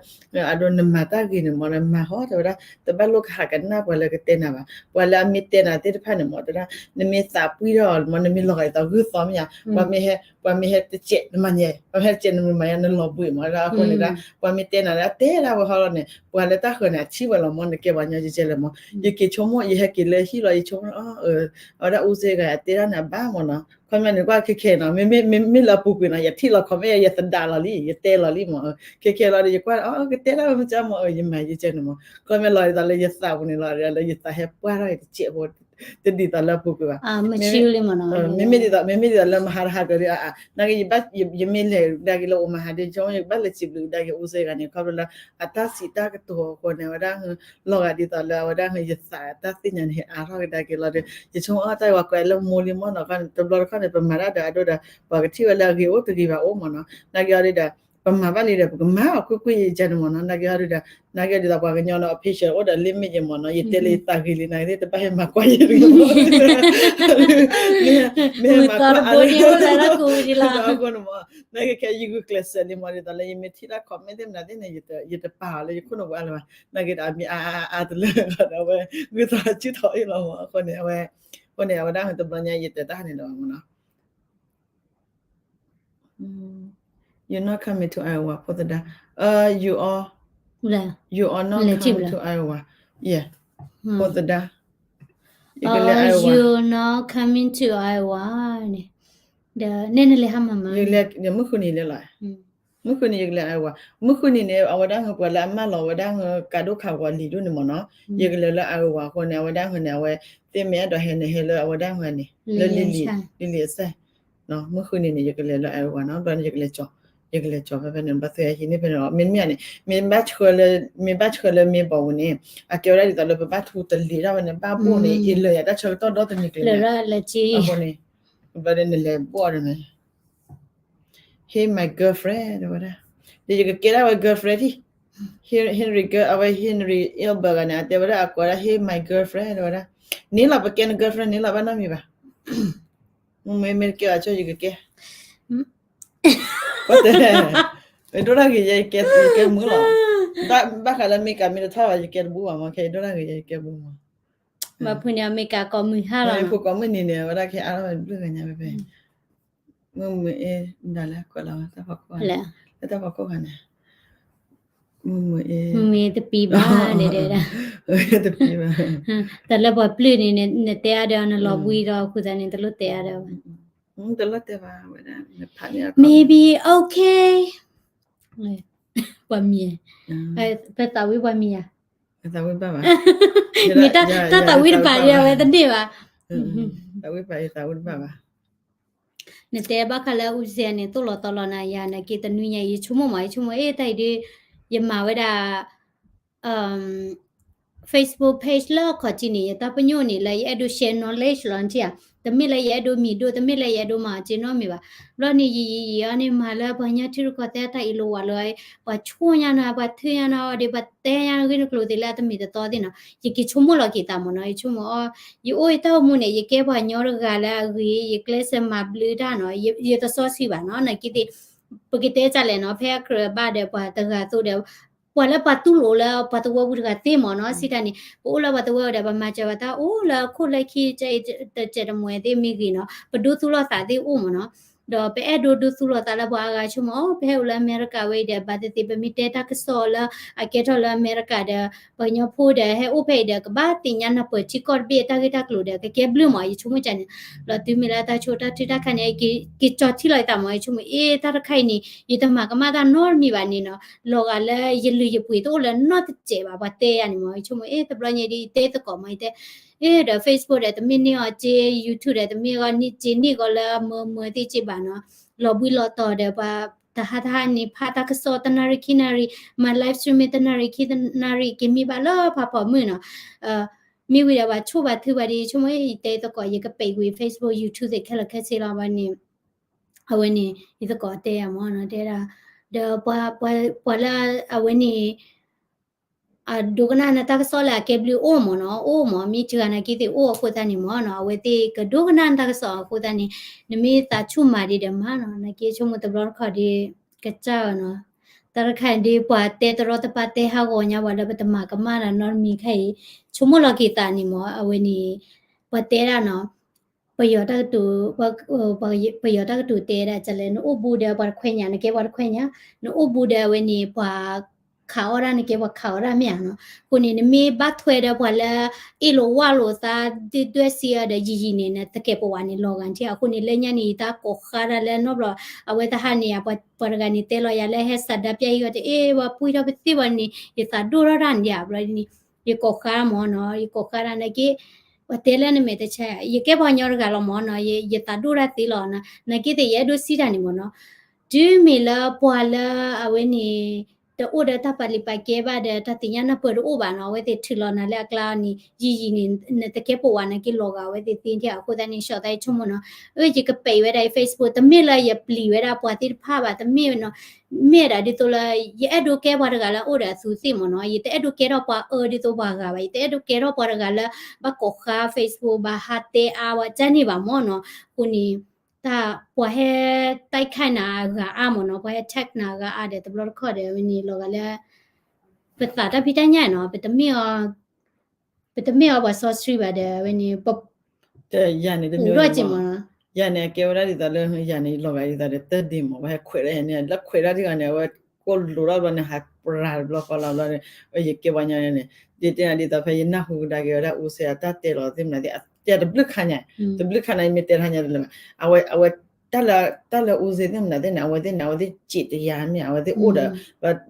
အဒိနမၤတၢ်ဂ့ၤန့ၣ်မ့ၢ် နမၤဟီ တဲဝဲဒၣ် တဘၣ်လိၣ်ကဟးကနၣ်ပှၤလၢကတဲနၤဘၣ်, ပှၤလၢအမ့ၢ်တဲနၤသ့ၣ်တဖၣ်န့ၣ်မ့ၢ် တဲဒၣ် နမ့ၢ်သးပှံၢ်ထီၣ်မ့ၢ် နမ့ၢ်လီၤဂာ်ဒ်သိးဂုၢ်သီမ့ၢ်ဧါ, ပှၤမ့ၢ်ဟဲ ပှၤမ့ၢ်ဟဲတစဲး နမၤညါ ပှၤမ့ၢ်ဟဲတစဲး နမၤညါ နလီၤဘှံးမ့ၢ် အဃိန့ၣ်ဒၣ် ပှၤမ့ၢ်တဲနၤလၢအတဲဒၣ်ဝဲဟီလီၤန့ၣ် ပှၤလၢတၢ်ဃၢၤန့ၣ် အထံၣ်ဝဲလီၤမ့ၢ် နကဲပှၤညီကဲကဲလၢမ့ၢ် ယက့ၤဆိကမိၣ် ယဟဲက့ၤလၢဟံၣ်လီၤ ယဆိကမိၣ် အဝဲဒၣ်အူစ့ဂၤ အတဲဒၣ်န့ၣ် အဘၣ်မ့ၢ်နီၤ, ခီပညီန့ၣ် ကွၢ်ခဲခဲနီၤ မ့မ့ၢ်လၢအပူၤကွံာ်နီၤ ယထံၣ်လီၤ comment ယသဒါလီၤလံ ယတဲလီၤလံမ့ၢ်, ခဲခဲလီၤဒီး ယကွၢ် အကတဲဒၣ်ဝဲမ့ၢ်ကၢ်မ့ၢ် ယမၤယကဲန့ၣ်မ့ၢ် ခီပညီလီၤဒ်သိးလၢယသးပူၤန့ၣ်လီၤ လၢယသးဟဲပှၢ်ထီၣ်ယတစဲးဖိ တဒ်သိးလၢအပူၤကွံာ်ဘၣ်, မ့မ့ၢ်ဒ်သိး မ့မ့ၢ်ဒ်သိးလၢမဟါတဟါကဒီး နာ်က့ ယမ့ၢ်လဲၤကဒါက့ၤလၢအိၣ်မဟါဒီး ယမ့ၢ်ဘၣ်လဲၤစံးဘျုးကဒါက့ၤအူစ့ဂၤန့ၣ် ခီဖျိလၢ အတၢ်စံးတၢ်ကတိၤအဃိန့ၣ် အဝဲဒၣ် လီၤဂာ်ဒ်သိးလၢအဝဲဒၣ် ယသးတၢ်သ့ၣ်ညါန့ၣ် ဟဲအါထီၣ်ကဒါက့ၤလီၤဒီး ယဆိကမိၣ်အီၣ်တၢ်ဝဲကွဲးလၢမိၢ်လံမ့ၢ်နီၤ တဘျီတခီၣ်န့ၣ် ပမၤတၢ်ဒီးအဒိဒီး ပှၤကထံၣ်ဝဲလၢအဂ့ၤအိၣ်တဂ့ၤဘၣ်အိၣ်မ့ၢ်နီၤ နာ်က့အီၤဒီး ပမၤဘၣ်လံဒီး ပကမၤအီၤကွ့ၢ်ကွ့ၢ်ယကဲန့ၣ်မ့ၢ်နီၤ နာ်က့အီၤဒီး နာ်က့အီၤဒ်သိးပှၤကညီလၢအ patient အိၣ်ဒီး limit ယမ့ၢ်နီၤ ယတဲလၢယသးဂ့ၤလံ နာ်က့သ့ၣ်တဘၣ်ဟဲမၤကွၢ်ယၤတဂ့ၤမ့ၢ် မ့ၢ်ဟဲမၤကွၢ်အါလၢ အဃိန့ၣ်မ့ၢ် နာ်က့ခဲအံၤ ယဂုာ်ကျဲးစၢးလံမ့ၢ် ဒ်သိးလၢယမ့ၢ်ထံၣ်တၢ် comment သ့ၣ်မနုၤသ့ၣ်န့ၣ် ယတပာ်အီၤလၢယခိၣ်နူာ်ပူၤအါလၢၤဘၣ် နာ်က့ဒီးအမ့ၢ်အါအါအါတလၢဒီး အဝဲဂုာ်သးစုထီၣ်အံၤလီၤမ့ၢ် အဃိန့ၣ် အဝဲ အဃိန့ၣ် အဝဲဒၣ်တဘျီညါ ယတဲတၢ်န့ၣ်လၢၤဘၣ်မ့ၢ်နီၤ You not coming to Iowa ဖိသဒါ Uh, you are, you are not coming to Iowa. Yeah. ဖိသဒါ ယကလဲၤ Iowa. You not coming to Iowa န့ၣ် ဒီးနဲနလဲၤဟါမၤမၤ ယလဲၤ မုၢ်ဃုနံၤလဲၤလီၤ မုၢ်ဃုနံၤယကလဲၤ Iowa မုၢ်ဃုနံၤန့ၣ် အဝဲဒၣ်ဟၢပှၤလၢအမၢလီၤဝဲဒၣ်ဟၢ ကးဒိၣ်ခးဝီၤလံၤဒိၣ်န့ၣ်မ့ၢ်နီၤ ယကလဲၤလၢ Iowa အဃိန့ၣ် အဝဲဒၣ်ဟၢန့ၣ် အဝဲသ့ၣ်မ့ၢ်အဲၣ်ဒိးဟဲန့ၣ် ဟဲလၢအဝဲဒၣ်ဟၢန့ၣ် လၢလံၤလံၤ လံၤလံၤအစဲၣ် မုၢ်ဃုနံၤန့ၣ် ယကလဲၤလၢ Iowa နီၤ ဘျီန့ၣ် ယကလဲၤကၠီၤ ယကလဲၤကၠီၤဖဲဖဲန့ၣ် ဘၣ်သ့ၣ်ဟဲဟံးန့ၢ်ဖဲန့ၣ်လီၤ မ့မ့ၢ်န့ၣ် မ့ၢ်ဘၣ်ဆှၢလၢ မ့ၢ်ဘၣ်ဆှၢလၢမ့ၢ်ဘီပူၤန့ၣ် အကဲဝဲဒၣ်ဒ်သိးလၢပဘၣ်ထူတလ့ၤဒၣ်ဝဲန့ၣ် ဘၣ်ဘိၣ်န့ၣ် ယလၢာ်ယၤတၢ်ဆၢကတီၢ်ဒီတနံၤကျၢၤန့ၣ် အဃိန့ၣ် ဘျီန့ၣ် နလဲၤဘိၣ်အီၤန့ၣ် Hey my girlfriend တဲဝဲဒၣ် ဒီးယကကဲဒၣ်ဝဲ girlfriend ထံၣ် Henry girl အဝဲ Henry Albert ဂၤန့ၣ် အတဲဝဲဒၣ်အကိးဒၣ် Hey my girlfriend တဲဝဲဒၣ် န့ၣ်လီၤ ပကဲန girlfriend န့ၣ်လီၤ ဘၣ်နီတမံၤဘၣ် မ့မ့ၢ်ကဲအဆိ ယကကဲ တဲ ယဒိၣ်တၢ်ဂ့ၤယဲ ယကဲမုာ်လီၤ ဘၣ်ဃးလၢအမဲရကၤမ့ၢ်တထီၣ်ဘၣ် ယကဲတဘူၣ်ဘၣ်မ့ၢ် ခဲအံၤဒိၣ်တၢ်ဂ့ၤယဲ ယကဲတဘူၣ်မ့ၢ် ဘၣ်ဖုန့ၣ် အမဲရကၤကိးမုၢ်ဟါလီၤ ဖိကိးမုၢ်နံၤန့ၣ် အဝဲဒၣ်ခဲအါထီၣ်ဝဲတဘျုးဂၤညါဖဲဖဲ မုၢ်မုၢ်အ့ ဒၣ်လဲာ်ကွဲးလီၤဝဲတၢ်ဖီခိၣ် လၢတၢ်ဖီခိၣ်ဂၤန့ၣ် မုၢ်မုၢ်အ့ မုၢ်မုၢ်အ့တပံၤဘၣ်န့ၣ်ဒီး တပံၤဘၣ် တၢ်လၢပှၤပျုၢ်န့ၣ် နတဲအါဒီးနလီၤဘှံးဒီး အဃိသတးန့ၣ် တလိၣ်တဲအါဒီး တလိၣ်တဲဘၣ်ဝဲဒၣ် နဖးန့ၢ် maybe okay ပှၤမံၤ ပသးဝံၣ်ပှၤမံၤယၤ သးဝံၣ်ဘၣ်ဘၣ် မ့ၢ်တၢ်သးဝံၣ်တပာ်ဒီး အဝဲတန့ၢ်ဘၣ် သးဝံၣ်ဘၣ် ယသးဝံၣ်တဘၣ်ဘၣ် နတဲဘၣ်ဃးလၢအူစဲန့ၣ် သိၣ်လီၤသီလီၤနၤယၤ နာ်က့တနွံညါ ယဆိကမိၣ်မး ယဆိကမိၣ် အ့ တၢ်အံၤဒ် ယမၤဝဲဒၣ် Facebook page လၢအခီၣ်ထံးန့ၣ် ယတၢ်ပညိၣ်န့ၣ် လၢယအဲၣ်ဒိး share knowledge လီၤ နထံၣ်ဧါ တမ့ၢ်လၢယအဲၣ်ဒိးမံၤဒိၣ် တမ့ၢ်လၢယအဲၣ်ဒိးမၤအီၤက့နီတမံၤဘၣ်. ဘျီန့ၣ် ယယံာ်ယံာ်အီၤန့ၣ် မၤလၢပှၤကညီထံရူၢ်ကီၢ်သဲးအတၢ်အ့ၣ်လိာ်ဝးလိာ် ပှၤဆိၣ်ညါနၤ ပှၤထုးညါနၤအီၤဒီး ပှၤတဲညါဂ့ၢ်နကျိၤသ့ၣ်လၢအတမ့ၢ်တတီသ့ၣ်နီၤ ယက့ၤဆိကမိၣ်လီၤက့ၤသးမ့ၢ်နီၤ ယဆိကမိၣ်အီၤ ယအိၣ်ယတၢ်အိၣ်မူန့ၣ် ယကဲပှၤကညီတဂၤလၢအဂ့ၤ ယကျဲးစၢးမၤဘျုးတၢ်နီၤ ယတစီဆှံဘၣ်နီၤ နာ်က့သ့ၣ် ပကတဲဒ်လဲၣ်နီၤ ဖဲအကြၢးဘၣ်ဒီးပှၤတဂၤအသိးဒီး ပှၤလၢပှၤတူၢ်လိာ်လၢပှၤသဝီပူၤတဂၤသ့မ့ၢ်နီၤ စံးတၢ်န့ၣ် ပအိၣ်လၢပှၤသဝီပူၤဒီး ပမၤစၢၤပှၤတၢ်အိၣ်လၢအခိၣ်လၢခံ တစဲးတမှဲၤသ့ၣ်မ့ၢ်ဂ့ၤနီၤ ပဒိသူၣ်လီၤသးသ့ၣ်အိၣ်မ့ၢ်နီၤ ဒီးပအဲၣ်ဒိးဒိသူၣ်လီၤသးလၢပှၤအါဂၤဆိကမိၣ် အိ ပဟဲအိၣ်လၢအမဲရကၤဝဲအံၤဒီး ဘၣ်သ့ၣ်သ့ၣ် ပမ့ၢ်တဲတၢ်ကစီၣ်လၢအကဲထီၣ်လၢအမဲရကၤဒီး ပှၤကညီဖိဒီး ဟဲအိၣ်ဖဲအံၤဒီး ကဘၣ်သ့ၣ်ညါနၢ်ပၢၢ်ထံကီၢ်တဘ့ၣ်အတၢ်ဂ့ၢ်တၢ်ကျိၤဒီး ကကဲဘျုးမ့ၢ် ယဆိကမိၣ်ကန့ၣ် လီၤတုၤမ့ၢ်လၢတၢ်ဆိၣ်တၢ်ထုတၢ်ခါန့ၣ် က့ၤက့ၤကၠီၤထံၣ်လီၤယသးမ့ၢ် ယဆိကမိၣ် အ့ တၢ်တခါအံၤန့ၣ် ယတမၤကမၣ်တၢ်နီတမံၤဘၣ်န့ၣ်နီၤ လီၤဂာ်လၢယလုၢ်ယပှ့ၤတအိၣ်လၢနီတစဲးဘၣ် ပှၤတဲယၤန့ၣ်မ့ၢ် ယဆိကမိၣ် အ့ တဘျီညါဒ်အံၤ တဲသကိးမ့ၢ် ယတဲ အ့ ဒီး Facebook ဒီး တမ့ၢ်န့ၢ်အီၤက့ YouTube ဒီး တမ့ၢ်အီၤန့ၢ်က့န့ၢ်ကီလၢမၢမၢသ့ၣ်က့ဘၣ်နီၤ လီၤဘှံးလီၤတီၤဒီး ပှၤတဟါတဟါန့ၣ် ဖးတၢ်ကစီၣ်တနၣ်ရံၣ်ခံနၣ်ရံၣ် မၤ live streaming တနၣ်ရံၣ်ခံနၣ်ရံၣ် က့ၤမံဘၣ်လၢဖးဖီမုၢ်နီၤ မ့ၢ်ဝံၤဒီး ပှၤဆိၣ်ပှၤထုပှၤဒ် ယဆိကမိၣ် ယတဲသကိး ယကပဲာ်ကွံာ် Facebook YouTube သ့ၣ်ခဲလၢာ်ခဲဆ့လီၤ ဝဲန့ၣ် အဝဲန့ၣ် ယသကိးတဲယၤမ့ၢ်နီၤ တဲဒၣ် ဒီးပှၤလၢအဝဲန့ၣ် အဒိကနၣ်နတၢ်ကစီၣ်လၢအကဲဘျုးအိၣ်မ့ၢ်နီၤ အိၣ်မ့ၢ် မ့ၢ်စှၤနာ်က့သ့ၣ်အိၣ်အဃိသတးန့ၣ်မ့ၢ်နီၤ အဝဲသ့ၣ်ကဒိကနၣ်နတၢ်ကစီၣ်အဃိသတးန့ၣ် နမ့ၢ်သးဆူၣ်မၤဒံးဒီးမၤနီၤ နာ်က့ဆိကမိၣ်တဘျီတခီၣ်ဒ် ကစၢ်နီၤ တၢ်တခါဒ်ပှၤတဲတရီတပါတဲဟးဂီၤညါ ပှၤလၢပတမၤကမၣ်တၢ်နီတမံၤခဲအံၤ ဆိကမိၣ်လီၤက့ၤသးန့ၣ်မ့ၢ် အဝဲန့ၣ် ပှၤတဲဒၣ်နီၤ ပယီၤတၢ်ကတိၤ ပယီၤတၢ်ကတိၤတဲဒၣ် ကလဲၣ် နအိၣ်ဘူးဒီးပှၤတခွဲညါ နကဲပှၤတခွဲညါ နအိၣ်ဘူးဒီးအဝဲန့ၣ် ပှၤခးအီၣ်ဒၣ် နကဲပှၤခးအီၣ်ဒၣ်မ့ၢ်ဧါနီၤ အဃိန့ၣ် နမ့ၢ်ဘၣ်ထွဲဒီးပှၤလၢ အ့ၣ်လိာ်ဝၣ်လိာ်သး ဒုၣ်ဒွဲၣ်စံးအီၤဒီး ယံာ်ယံာ်န့ၣ် နတကဲပဝးန့ၣ် လီၤဂာ်ထံ အဃိန့ၣ် လၢညါန့ၣ် ယတၢ်ကိးဃါတၢ်လၢနီတဘျီ အဝဲတဟါန့ၣ် ပှၤတဂၤန့ၣ် တဲလီၤယၤလၢဟဲစးဒါပျၢ်ဟံၣ်အီၤတအဲၣ် ပှၤပှံၢ်ထီၣ်ပသ့ၣ်ဝဲန့ၣ် ယသးဒိၣ်ထီၣ်တၢ်န့ၣ် ဘျီဒ်န့ၣ် ယကိးဃါမ့ၢ်နီၤ ယကိးဃါတၢ်နာ်က့ ပှၤတဲလၢနမဲာ်တဆါ ယကဲပှၤကညီတဂၤလီၤမ့ၢ်နီၤ ယသးဒိၣ်တၢ်သ့လီၤ နာ်က့သ့ၣ် ယအဲၣ်ဒိးစံးတၢ်န့ၣ်မ့ၢ်နီၤ တုၤမ့ၢ်လၢပှၤလၢအဝဲန့ၣ် တအိၣ်ဒီးတၢ်ပာ်လုၢ်ပာ်ကဲဘၣ်ဒီး တၢ်သ့ၣ်ညါနၢ်ပၢၢ်တအိၣ်ဘၣ်နီၤ အဝဲသ့ၣ်ထုးလီၤနၤလၢအကျါန့ၣ် ယံာ်ယံာ်န့ၣ် နတကဲပဝးနာ်က့ လီၤဂာ်အဝဲသ့ၣ်သ့ထဲ အဃိသတးန့ၣ် ဆှီသးယဆိကမိၣ်နီၤ အၢ ယကပဲာ်ဝဲဒၣ် Facebook တမ့ၢ်လၢယပျံၤဝဲဒၣ်ပှၤသ့ၣ်တဖၣ်ဘၣ် တမ့ၢ်နီၤ မ့ၢ်ဒၣ်ဒ်သိးလၢ ယအဲၣ်ဒိးကဲပှၤတဂၤလၢအအိၣ်ဒီးအသူးသ့ၣ်မ့ၢ်နီၤ ယတအဲၣ်ဒိးကဲထီၣ်ပှၤအၢဒ်သိးပှၤဂၤဘၣ် ယတအဲၣ်ဒိးကဲထီၣ်ပှၤတဂၤလၢ ဘၣ်ကိးဃါ Facebook ဘၣ်ဟးတဲအါဝဲကန့ၣ်ဘၣ်မ့ၢ်နီၤ အဃိန့ၣ် တၢ်ပှၤဟဲ တိုက်ခိုက် နၤအဂၤအါမ့ၢ်နီၤ ပှၤဟဲ attack နၤအဂၤအါဒီး တဘျီတခီၣ်ဒီး ဝဲန့ၣ် လီၤဂာ်လၢ ပသးတၢ်ဖံးတၢ်ညၣ်နီၤ ပတမ့ၢ်အီၤ ပတမ့ၢ်အီၤပှၤစီဆှံဘၣ်ဒီး ဝဲန့ၣ် ယၤန့ၣ်တမ့ၢ်ဝဲ ပူၤထီၣ်က့မ့ၢ်နီၤ ယၤန့ၣ် အကဲဝဲဒၣ်ဒ်သိးလၢ ယၤန့ၣ် လီၤဂာ်ဒ်သိးဒီး တၢ်ဒ့မ့ၢ် ပှၤဟဲခွဲးဒၣ်ယၤန့ၣ် လၢခွဲးဒၣ်တဂၤန့ၣ် အဝဲကိးလိာ်ထီၣ်ဘျီန့ၣ် ဟးပြၤတဘျီဃီလီၤဘျီန့ၣ် ယကဲပှၤကညီန့ၣ် ဒ်တဲနၤဒ်သိးဖဲယနၢ်ဟူကဒါက့ၤဝဲဒၣ် အူစ့အတၢ်တဲလီၤသ့ၣ်မနုၤသ့ၣ် အတဲတဘျုးခါညါ တဘျုးခါန့ၣ် ယမ့ၢ်တဲတဟါညါတလၢာ်ဘၣ် အဝဲ အဝဲ တၢ်လၢ တၢ်လၢအူစ့သ့ၣ်မနုၤသ့ၣ်န့ၣ် အဝဲသ့ၣ်န့ၣ် အဝဲသ့ၣ်စံးတယၤမ့ၢ် အဝဲသ့ၣ်အိၣ်ဒီး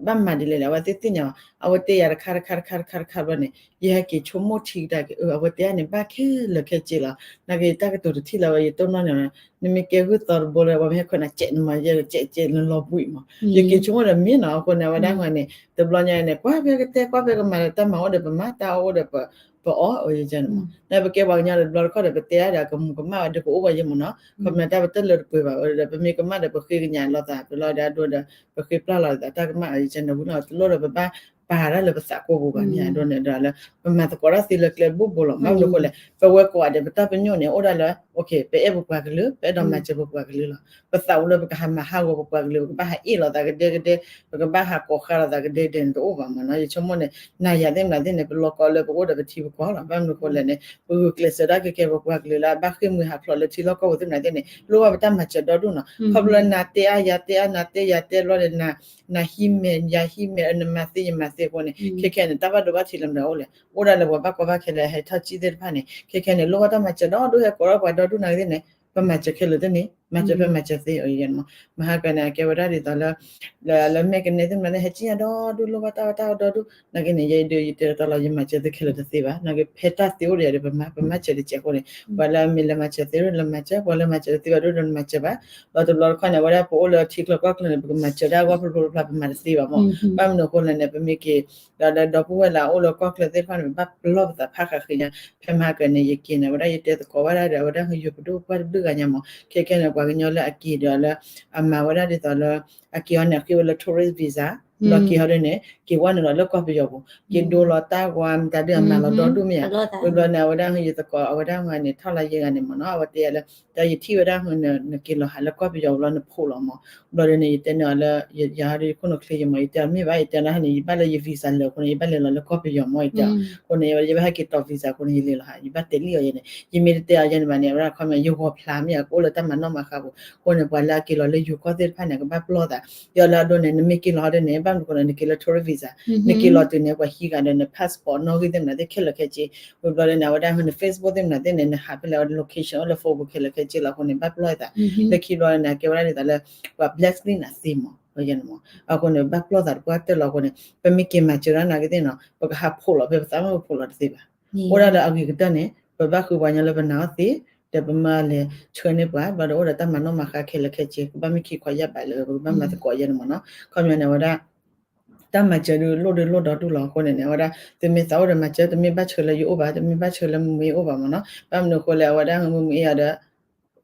ဘၣ်မၤဒ်လဲၣ်လဲၣ် အဝဲသ့ၣ်သ့ၣ်ညါ အဝဲတဲယၤတခါတခါတခါတခါတခါဘျီန့ၣ် ယဟဲက့ၤဆိကမိၣ်ထံကဒါက့ၤ အဝဲတဲန့ၣ် ဘၣ်ခဲလၢာ်ခဲဆ့လီၤ နာ်က့တၢ်ကတိၤတထံၣ်လၢၤဝဲ ယတိၢ်နီၣ်န့ၣ် နမ့ၢ်ကဲဂုၢ်သီတဘိလၢ ပှၤမ့ၢ်ဟဲခွဲးနၤ ကဲးနမၤယဲ ကဲးကဲးနလီၤဘှံးမး ယက့ၤဆိကမိၣ်ဒီးမ့ၢ်နီၤ အဃိန့ၣ် အဝဲဒၣ်ဃီန့ၣ် တဘျီညါန့ၣ် ကွၢ်ဖဲကတဲ ကွၢ်ဖဲကမၤဒီးတၢ်မၤအိၣ်ဒီးပမၤ တၢ်အိၣ်ဒီး ပအီၣ်ဝဲယဲန့ၣ်မး နပကဲပှၤကညီဒီးတဘျီတခီၣ်ဒီး ပတဲဒၣ်ဒီးကမူၤကမၣ်ဝဲဒီး ကအိၣ်ဘၣ်ယဲမ့ၢ်နီၤ ခီပညီတၢ်ပတလၢတပှဲၤဘၣ်ဝဲဒီး ပမ့ၢ်ကမၣ်ဒီး ပဃ့ကညးလိာ်သး ပလီၤဒီးအဒိဒီး ပဃ့ပျၢ်လီၤသး တၢ်ကမၣ်ဝဲယဲန့ၣ် ဝံၤလီၤတလိၣ်ဒီး ပဘၣ်ပာ်တၢ်လၢပသးကိၢ်ပူၤဘၣ်န့ၣ် အဒိန့ၣ်ဒီးလၢ ပမၤသကိးတၢ်သ့လၢကျဲတဘိဘိလီၤ ဘၣ်မနုၤအဃိလဲၣ် ပဝဲကိးဂၤဒဲး ပတၢ်ပညိၣ်န့ၣ် အိၣ်ဒၣ်လၢ ပအဲၣ်ပပှၤကလုာ် ပအဲၣ်ဒိးမၤစၢၤပပှၤကလုာ်လီၤ ပသးအိၣ်လၢပကဟးမၤဟးဂီၤပပှၤကလုာ် ပကဘၣ်ဟးအ့ၣ်လိာ်သးကဒဲကဒဲ ပကဘၣ်ဟးကိးဃါလိာ်သးကဒဲကဒဲန့ၣ် တအိၣ်ဘၣ်မ့ၢ်နီၤ ယဆိကမိၣ်န့ၣ် နၤယၤသ့ၣ်မနုၤသ့ၣ်န့ၣ် ပလီၤကီလၢပအိၣ်ဒီးပထံပကီၢ်လီၤ ဘၣ်မနုၤအဃိလဲၣ်န့ၣ် ပဂုာ်ကျဲးစၢးတၢ်ခဲကဲ ပပှၤကလုာ်လၢအဘၣ်ဃ့ၢ်မှံဟးဖျိးလၢထံလီၢ်ကီၢ်ပူၤသ့ၣ်မနုၤသ့ၣ်န့ၣ် လိၣ်ဘၣ်ပတၢ်မၤစၢၤဒီဒူၣ်နီၤ ခီဖျိလၢနၤတဲအါယၤတဲအါ နၤတဲယၤတဲလီၤဒီး နဟံးမဲာ်ယၤဟံးမဲာ် နမၤသ့ယမၤသ့အဃိန့ၣ် ခဲခဲန့ၣ် တၢ်ဘၣ်ဒိဘၣ်ထံးလၢမတၤအိၣ်လဲၣ် အိၣ်ဒၣ်လၢပှၤဘၣ်ကီဘၣ်ခဲလၢဟဲထီၣ်စံၣ်သ့ၣ်တဖၣ်န့ၣ် ခဲခဲန့ၣ် လိၣ်ဘၣ်တၢ်မၤစၢၤဒီဒူၣ်ဟဲကိးထီၣ်ပှၤဒီဒူၣ်နာ်သ့ၣ်န့ၣ် ပမၤစၢၤခဲလၢာ်သ့ၣ်န့ၣ် မၤစၢၤဖဲမၤစၢၤသ့အီၤယဲန့ၣ်မး, မဟါကန့ၣ် အကဲဝဲဒၣ်ဒ်သိးလၢ လၢမဲာ်ကနဲသ့ၣ်မနုၤသ့ၣ် ဟဲကံၣ်ညါဒီဒူၣ် လိၣ်ဘၣ်တၢ်အီၣ်တၢ်အီဒီဒူၣ် နာ်က့န့ၣ် ယဲအံၤဒုး ယတဲတၢ်လီၤ ယမၤစၢၤသုခဲလၢာ်တသ့ဘၣ်, နာ်က့ဖဲတၢ်သ့အိၣ်ဒီးယၤဒီး ပမၤ ပမၤစၢၤတကဲးအဃိန့ၣ် ပှၤလၢအမ့ၢ်လၢမၤစၢၤသ့ဒီး လၢမၤစၢၤ ပှၤလၢမၤစၢၤတသ့ဘၣ်ဒီး နမၤစၢၤဘၣ်, ဒီးတဘျီတခီန့ၣ် အဝဲဒၣ်ပအိၣ်လၢထံချၢကီၢ်ချၢန့ၣ် ပကမၤစၢၤတၢ်အဂီၢ်ဖျိဖျိဖျါဖျါ ပမၤတသ့ဘၣ်မး, ဘၣ်မနုၤအဃိလဲၣ်န့ၣ် ပမ့ၢ်က့ၤ ဒီးဒီပုၢ်ဝဲၢ်လၢအအိၣ်လၢကီၢ်ချၢသ့ၣ်တဖၣ်န့ၣ် ပဘၣ်ပလီၢ်ပသးဖးဃးဃ့ညါ, ဖဲမဟါကန့ၣ် ယက့ၤန့ၣ် အဝဲဒၣ်ယတဲသကိးဘၣ်ဒၣ်ဒီး အဝဲဒၣ်ယိၤပဒိၣ်ပှၢ်တဘျုးဂၤညါမး, ခဲခဲန့ၣ် ပှၤကညီလၢအက့ၤဒီးလၢ အမၤဝဲဒၣ်ဒ်သိးလၢ အက့ၤအီၤန့ၣ် အဃ့ဝဲလၢ tourist visa ဒီးက့ၤအီၤဒ်န့ၣ် က့ၤဝဲန့ၣ်လီၤလၢကီၢ်ပယီၤပူၤ, က့ၤဒိလီၤတၢ်ကွၢ်မတၤဒုး အမၤလီၤဒီဒူၣ်မ့ၢ်ဧါ, ဝံၤဘျီန့ၣ် အဝဲဒၣ်ယသကိး အဝဲဒၣ်မၤန့ၣ် ထီၣ်လၢယဲဂၤန့ၣ်မးနီၤ အဝဲတဲယၤလၢ တၢ်ယထံၣ်ဝဲဒၣ်မနုၤ နက့ၤလီၤဟးလၢကီၢ်ပယီၤပူၤလီၤ နဖိးလီၤမး, ဘျီဒ်န့ၣ် ယတဲန့ၢ်အီၤလၢ ယၤဒီးယခိၣ်နူာ်ချ့ယမး ယတဲန့ၣ် ဟါန့ၣ် ယဘၣ်လၢယ visa လၢာ်အဃိန့ၣ် ယဘၣ်လဲၤလီၤလၢကီၢ်ပယီၤမး ယတဲအီၤ, အဃိန့ၣ် ယဘၣ်ဟဲက့ၤတီၢ် visa အဃိန့ၣ် ယလဲၤလီၤဟး ယဘၣ်တဲလံအီၤယဲန့ၣ် ယမ့ၢ်တတဲအီၤယဲန့ၣ်ဘၣ်န့ၣ် အဝဲဒၣ်ခီမ့ၢ် ယဂီၤဖျါမ့ၢ် ကအိၣ်လၢတၢ်မၤနီၣ်မၤဃါပူၤ, အဃိန့ၣ် ပှၤလၢအက့ၤလီၤလၢယိၤကီၢ်သ့ၣ်တဖၣ်န့ၣ် ကဘၣ်ပလီၢ်သး, ယအီၤလၢအဒိန့ၣ် နမ့ၢ်က့ၤလီၤဟီဒ်န့ၣ် ဘၣ်မနုၤအဃိလဲၣ် နက့ၤလၢ tourist visa နက့ၤလီၤတုၤန့ၣ် ပှၤဟံးဂၤဒီးန passport နီၣ်ဂံၢ်သ့ၣ်မနုၤသ့ၣ်ခဲလၢာ်ခဲဆ့, ဝံၤဘျီဒ်န့ၣ် အဝဲဒၣ်န Facebook သ့ၣ်မနုၤသ့ၣ်န့ၣ် နဟးဖဲလဲၣ် အဝဲ location အိၣ်လၢ phone ပူၤခဲလၢာ်ခဲဆ့လီၤ အဃိန့ၣ် ဘၣ်ပလီၢ်သး, လၢခံဘျီန့ၣ် အကဲဝဲဒၣ်ဒ်သိးလၢ ပှၤ blacklist နၤသ့မး ယဲန့ၣ်မး, အဃိန့ၣ် ဘၣ်ပလီၢ်သးတပှၢ်တၢၢ်လီၤအဃိန့ၣ် ပမ့ၢ်က့ၤမၤစၢၤဒၣ်နာ်က့သ့ၣ်နီၤ ပကဟးဖိးလီၤဖဲပသးမ့ၢ်ပဖိးလီၤတသ့ဘၣ်, အိၣ်ဒၣ်လၢအဂ့ၤကတၢၢ်န့ၣ် ပဘၣ်ဃုပှၤကညီလၢပနာ်အီၤသ့, ဒီးပမၤလဲၤဆှၢန့ၢ်ပှၤ ဘျီဒီးအိၣ်ဒီးတၢ်မၤနီၣ်မၤဃါခဲလၢာ်ခဲဆ့ ကဘၣ်မ့ၢ်ခံခွါယၢ်ဘးလၢ ပကဘၣ်မၤသကိးယဲန့ၣ်မးနီၤ, ခီပညီန့ၣ် အဝဲဒၣ် တၢ်မၤစၢၤဒုးလိၣ်ဒုးလိၣ်ဒီဒူၣ်လီၤအဃိန့ၣ်န့ၣ် အဝဲဒၣ် သုမ့ၢ်သးအိၣ်ဒီးမၤစၢၤ တမ့ၢ်ဘၣ်ဆှၢလၢယအိၣ်ဘၣ် တမ့ၢ်ဘၣ်ဆှၢလၢမုၢ်မ့ၢ်အိၣ်ဘၣ်မးနီၤ, ဘၣ်မနုၤအဃိလဲၣ် အဝဲဒၣ်မုၢ်မ့ၢ်အီၤဒီး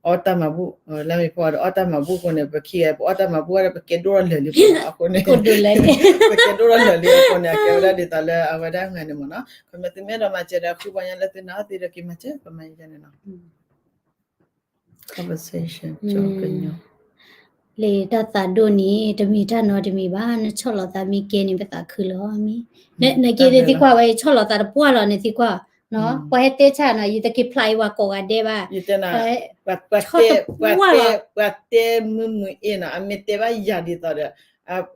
အီၣ်တၢ်မၤဘူၣ်, လၢမ့ၢ်ဖီဒီးအီၣ်တၢ်မၤဘူၣ်အဃိန့ၣ် ပခံဂၤ ပအီၣ်တၢ်မၤဘူၣ်ဒီး ပကဲဒိၣ်ထီၣ်လၢာ်လံမးနီၤ, အဃိန့ၣ် ပကဲဒိၣ်ထီၣ်လၢာ်လံအဃိန့ၣ် အကဲဝဲဒၣ်ဒ်သိးလၢအဝဲဒၣ်မၤန့ၣ်မးနီၤ, ခီပညီသုမ့ၢ်အဲၣ်ဒိးမၤစၢၤဒီး ဃုပှၤကညီလၢသုနာ်အီၤသ့ဒီးက့ၤမၤစၢၤ ပမၤယဲန့ၣ်နီၤ conversation ကညီ လၢတၢ်သးဒိၣ်န့ၣ် တမ့ၢ်တၢ်နီတမံၤဘၣ်, နဆီၣ်လီၤသးမ့ၢ်ကဲန့ၣ် ပသးခုလီၤမ့ၢ်, နက့ၤသ့ၣ်သံကွၢ်ဝဲ ဆီၣ်လီၤသးတပှၢ်လီၤန့ၣ်သံကွၢ်, ပှၤဟဲတဲဆၣ်နီၤ ယတက့ၤဖျါအံၤဝဲကိးဂၤဒဲးဘၣ်, ဆီၣ်တပှၢ်လီၤ, ပှၤတဲမုၢ်မုၢ်အ့ၣ်နီၤ အမ့ၢ်တဲဘၣ်ယၤဒ်သိးဒီး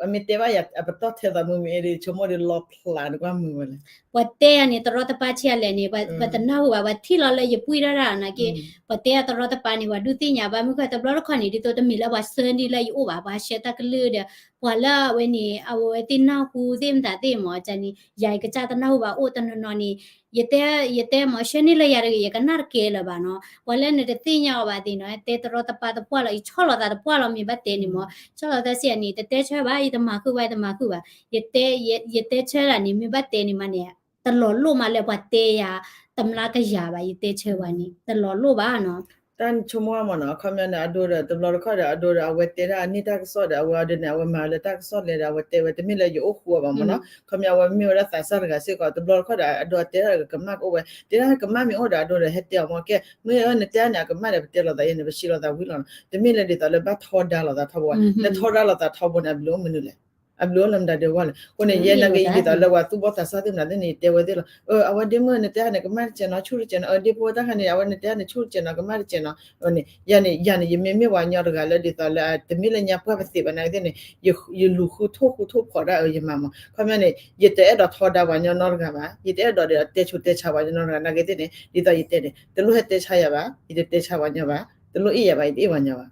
အမ့ၢ်တဲဘၣ်ယၤ အပတီၢ်ထဲသိးမုၢ်မုၢ်အ့ၣ်ဒီး ဆိကမိၣ်ဒီးလီၤဖျါနကွၢ်မုၢ်ဝဲလဲၣ်, ပှၤတဲယၤန့ၣ် တရီတပါဆံးအလဲၣ်န့ၣ် ပှၤတနၢ်ဟူဘၣ် ပှၤထံၣ်လီၤလၢယပှံၢ်ထီၣ်တၢ်နာ်က့, ပှၤတဲယၤတရီတပါန့ၣ် ပှၤဒုးသ့ၣ်ညါဘၣ် မုၢ်ခီတဘျီတခီန့ၣ် ဒ်သိးတမ့ၢ်လၢပှၤဆှၢန့ၢ်လၢယအိၣ်ဘၣ် ပှၤဆှၢတၢ်ကလုၢ်ဒီး ပှၤလၢအဝဲန့ၣ် အဝဲသ့ၣ်နၢ်ဟူသ့ၣ်မတၤသ့ၣ်မး ကန့ၣ် ယၤယကစၢ်တနၢ်ဟူဘၣ်အိၣ်တနီၤနီၤန့ၣ် ယတဲ ယတဲမး ဆှၢန့ၢ်လၢယၤတဂ့ၤ ယကနၣ်တကဲလၢၤဘၣ်နီၤ, ပှၤလၢနတသ့ၣ်ညါအီၤဘၣ်သ့ၣ်နီၤ တဲတရီတပါတပှၢ်လီၤ ယဆီၣ်လီၤသးတပှၢ်လီၤ မ့ၢ်ဘၣ်တဲန့ၣ်မး ဆီၣ်လီၤသးစံးန့ၣ် တတဲဆၢဘၣ် ယတမၤဃုာ်ဘၣ် ယတမၤဃုာ်ဘၣ်, ယတဲဆၢဒၣ်န့ၣ် မ့ၢ်ဘၣ်တဲန့ၣ်မးန့ၣ် တလီၤလိၣ်မးလၢပှၤတဲယၤ တမျးကယၤဘၣ် ယတဲဆၢဝဲန့ၣ် တလီၤလိၣ်ဘၣ်နီၤ. တၢ်ဆိကမိၣ်မးနီၤ အခီပညီန့ၣ် အဒိဒီး တဘျီတခီၣ်ဒီး အဒိဒီး အဝဲတဲဒၣ်အန့ၢ်တၢ်ကစီၣ်ဒီး အဝဲအီၤဒ်န့ၣ် အဝဲမၤလၢတၢ်ကစီၣ်လဲၣ်ဒီး အဝဲတဲဝဲ တမ့ၢ်လၢယအိၣ်ဃူအီၤဘၣ်မးနီၤ ခီပညီ အဝဲမ့ၢ်ဝဲဒၣ်သးစၢ်တဂၤစ့ၢ်ကီး တဘျီတခီၣ်ဒီး အဒိတဲဒၣ်ကမၣ်ကအိၣ်ဝဲ တဲဒၣ်ကမၣ်မ့ၢ်အိၣ်ဒီး အဒိဒီး ဟဲတဲအီၤမး ကဲ မ့ၢ်နတဲန့ၣ် အကမၣ်ဒီး ပတဲလိာ်သးယဲန့ၣ် ပစံးလိာ်သးဝံၤလီၤနီၤ တမ့ၢ်လၢဒ်သိးလၢဘၣ်ထီဒါလိာ်သးထီဘိ နထီဒါလိာ်သးထီဘိန့ၣ် အဘျုးအိၣ်မနုၤလဲၣ် အဘျုးအိၣ်လၢမတၤဒဲးဝဲလဲၣ် အဃိန့ၣ် ယဲနာ်က့ ယဒ်သိးလၢပှၤသူၣ်ဘီၣ်သးစၢ်သ့ၣ်မနၤသ့ၣ်န့ၣ် ယတဲဝဲသ့ၣ်လီၤ အဝဲဒ့မုၣ် နတဲန့ၣ် ကမၣ်တစဲးနီၤ ဆူၣ်တစဲးနီၤ အဒ့ဖိတၢ်ခါန့ၣ် အဝဲနတဲန့ၣ် ဆူၣ်တစဲးနီၤ ကမၣ်တစဲးနီၤ န့ၣ် ယၤန့ၣ် ယၤန့ၣ် ယမ့မ့ၢ်ပှၤကညီတဂၤလၢဒ်သိးလၢ တမ့ၢ်လၢညါပှၢ်ပသ့ၣ်ဘၣ်နာ်က့သ့ၣ်န့ၣ် ယလူၤဃုထိၣ်ဃူထိၣ်ဖိးဒၣ်အၢ ယမၤမး ခီပညီန့ၣ် ယတအဲၣ်ဒိးထီဒါပှၤကညီနီတဂၤဘၣ် ယတအဲၣ်ဒိးဒီးတဲဆူးတဲဆါပှၤကညီနီတဂၤ နာ်က့သ့ၣ်န့ၣ် ဒ်သိးယတဲန့ၣ် တလိၣ်ဟဲတဲဆါယၤဘၣ် ယတတဲဆါပှၤကညီဘၣ် တလိၣ်အ့ၣ်ယၤဘၣ် ယတအ့ၣ်ပှၤကညီဘၣ်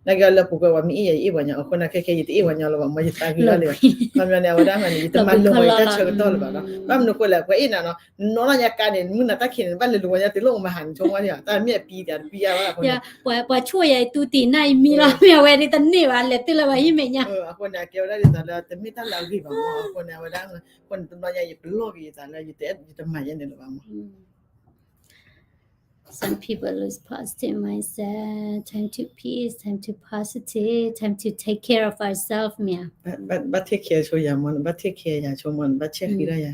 နာ်က့လၢပူၤကွံာ်ပှၤမ့ၢ်အ့ၣ်ယၤ ယအ့ၣ်ပှၤကညီ အဃိနာ်ခဲခဲ ယတအ့ၣ်ပှၤကညီလၢၤဘၣ် မ်ယသးဂ့ၤထီၣ်လံ ခီပညီန့ၣ် အဝဲဒၣ်မးန့ၣ် ယတမၤလိၤဝဲတၢ်ဆၢကတီၢ်လၢၤဘၣ်နီၤ ဘၣ်မနုၤအဃိလဲၣ် ပှၤအ့ၣ်နၤနီၤ နနီၢ်နီၢ်ညါကါန့ၣ် မုၢ်နၤတၢ်ခံးန့ၣ် နဘၣ်လဲၤလိၤပှၤကညီ တလိၣ်မၤဟးန့ၣ် ဆိကမိၣ်န့ၣ် တၢ်မ့ၢ်အပံတၢ်တပံယါဘၣ်အဃိန့ၣ် ပှၤဆိၣ်ယၤအံၤ တူၢ်တံၢ်နၢ်အံၤမံလီၤ မ့ၢ်အဝဲဒ်တန့ၢ်ဘၣ် လဲၤတုၤလၢပှၤဟံၣ်မဲာ်ညါ အဃိန့ၣ် အကဲဝဲဒၣ်ဒ်သိးလၢ တမ့ၢ်တၢ်လၢအဂ့ၤဘၣ်မး အဃိန့ၣ် အဝဲဒၣ် အဃိန့ၣ် တဘျီညါ ယပလီၢ်က့ၤယသးလၢ ယတမၤယဲန့ၣ်လၢၤဘၣ်မး Some people lose positive mindset. Time to peace, time to positive, time to take care of ourselves မ့ၢ်ဧါ. ဘၣ် take care ဆိယၤမ့ၢ် နဘၣ် take care ယၤဆိမ့ၢ် နဘၣ် check ဃံလၤယၤ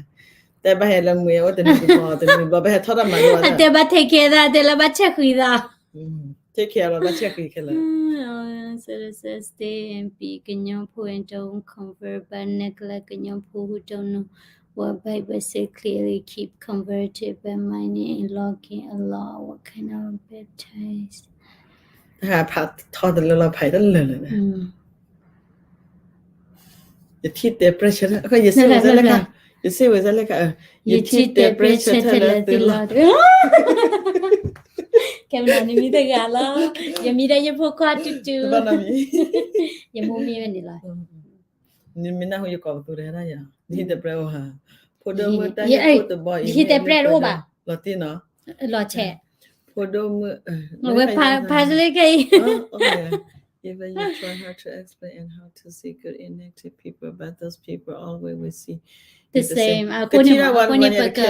တဲဘၣ်ဟဲလၢမွေအိၣ်တနံၤတဘျီ တနံၤတဘျီ ဘၣ်ဟဲထီၣ်တၢ်မၤလိ အတဲဘၣ် take care သး တဲလၢဘၣ် check ဃံသး take care လီၤ ဘၣ် check ဃံခဲလၢာ် So it says stay and be ကညီဖိ and don't convert but neglect ကညီဖိ who don't know what Bible say clearly keep converted but mining and logging a lot what kind of baptize ဖးထီတလၢလီၤ ဖးတလၢလၢ ယထံၣ်တဲ pressure ယစ့ဝဲစ့လၢက ယစ့ဝဲစ့လၢက ယထံၣ်တဲ pressure ထဲလၢသုလီၤ ကဲမနုၤန့ၣ်မံတဂၤလီၤ, ယမံဒီးယဖိခွါတူတူ, ယမိၢ်မံဝဲန့ၣ်လီၤ. နမ့ၢ်နၢ်ဟူယကိးပသူတဂၤဒၣ်ယၤ, နဟံၣ်တပြဲၢ်အိၣ်ဧါ, ဖိဒိၣ်မုၣ်တၢ်ဟ့ၣ်ကူၣ်တဘီအံၤ ဟံၣ်တပြဲၢ်တအိၣ်ဘၣ်, လီၤတံၢ်နီၤ, လီၤဆဲး, ဖိဒိၣ်မုၣ်, ဝဲဖးစ့ၢ်ကီးအံၤ Even you try hard to explain and how to see good in negative people, but those people always will see the same. အဃိန့ၣ် အဃိန့ၣ် ပက,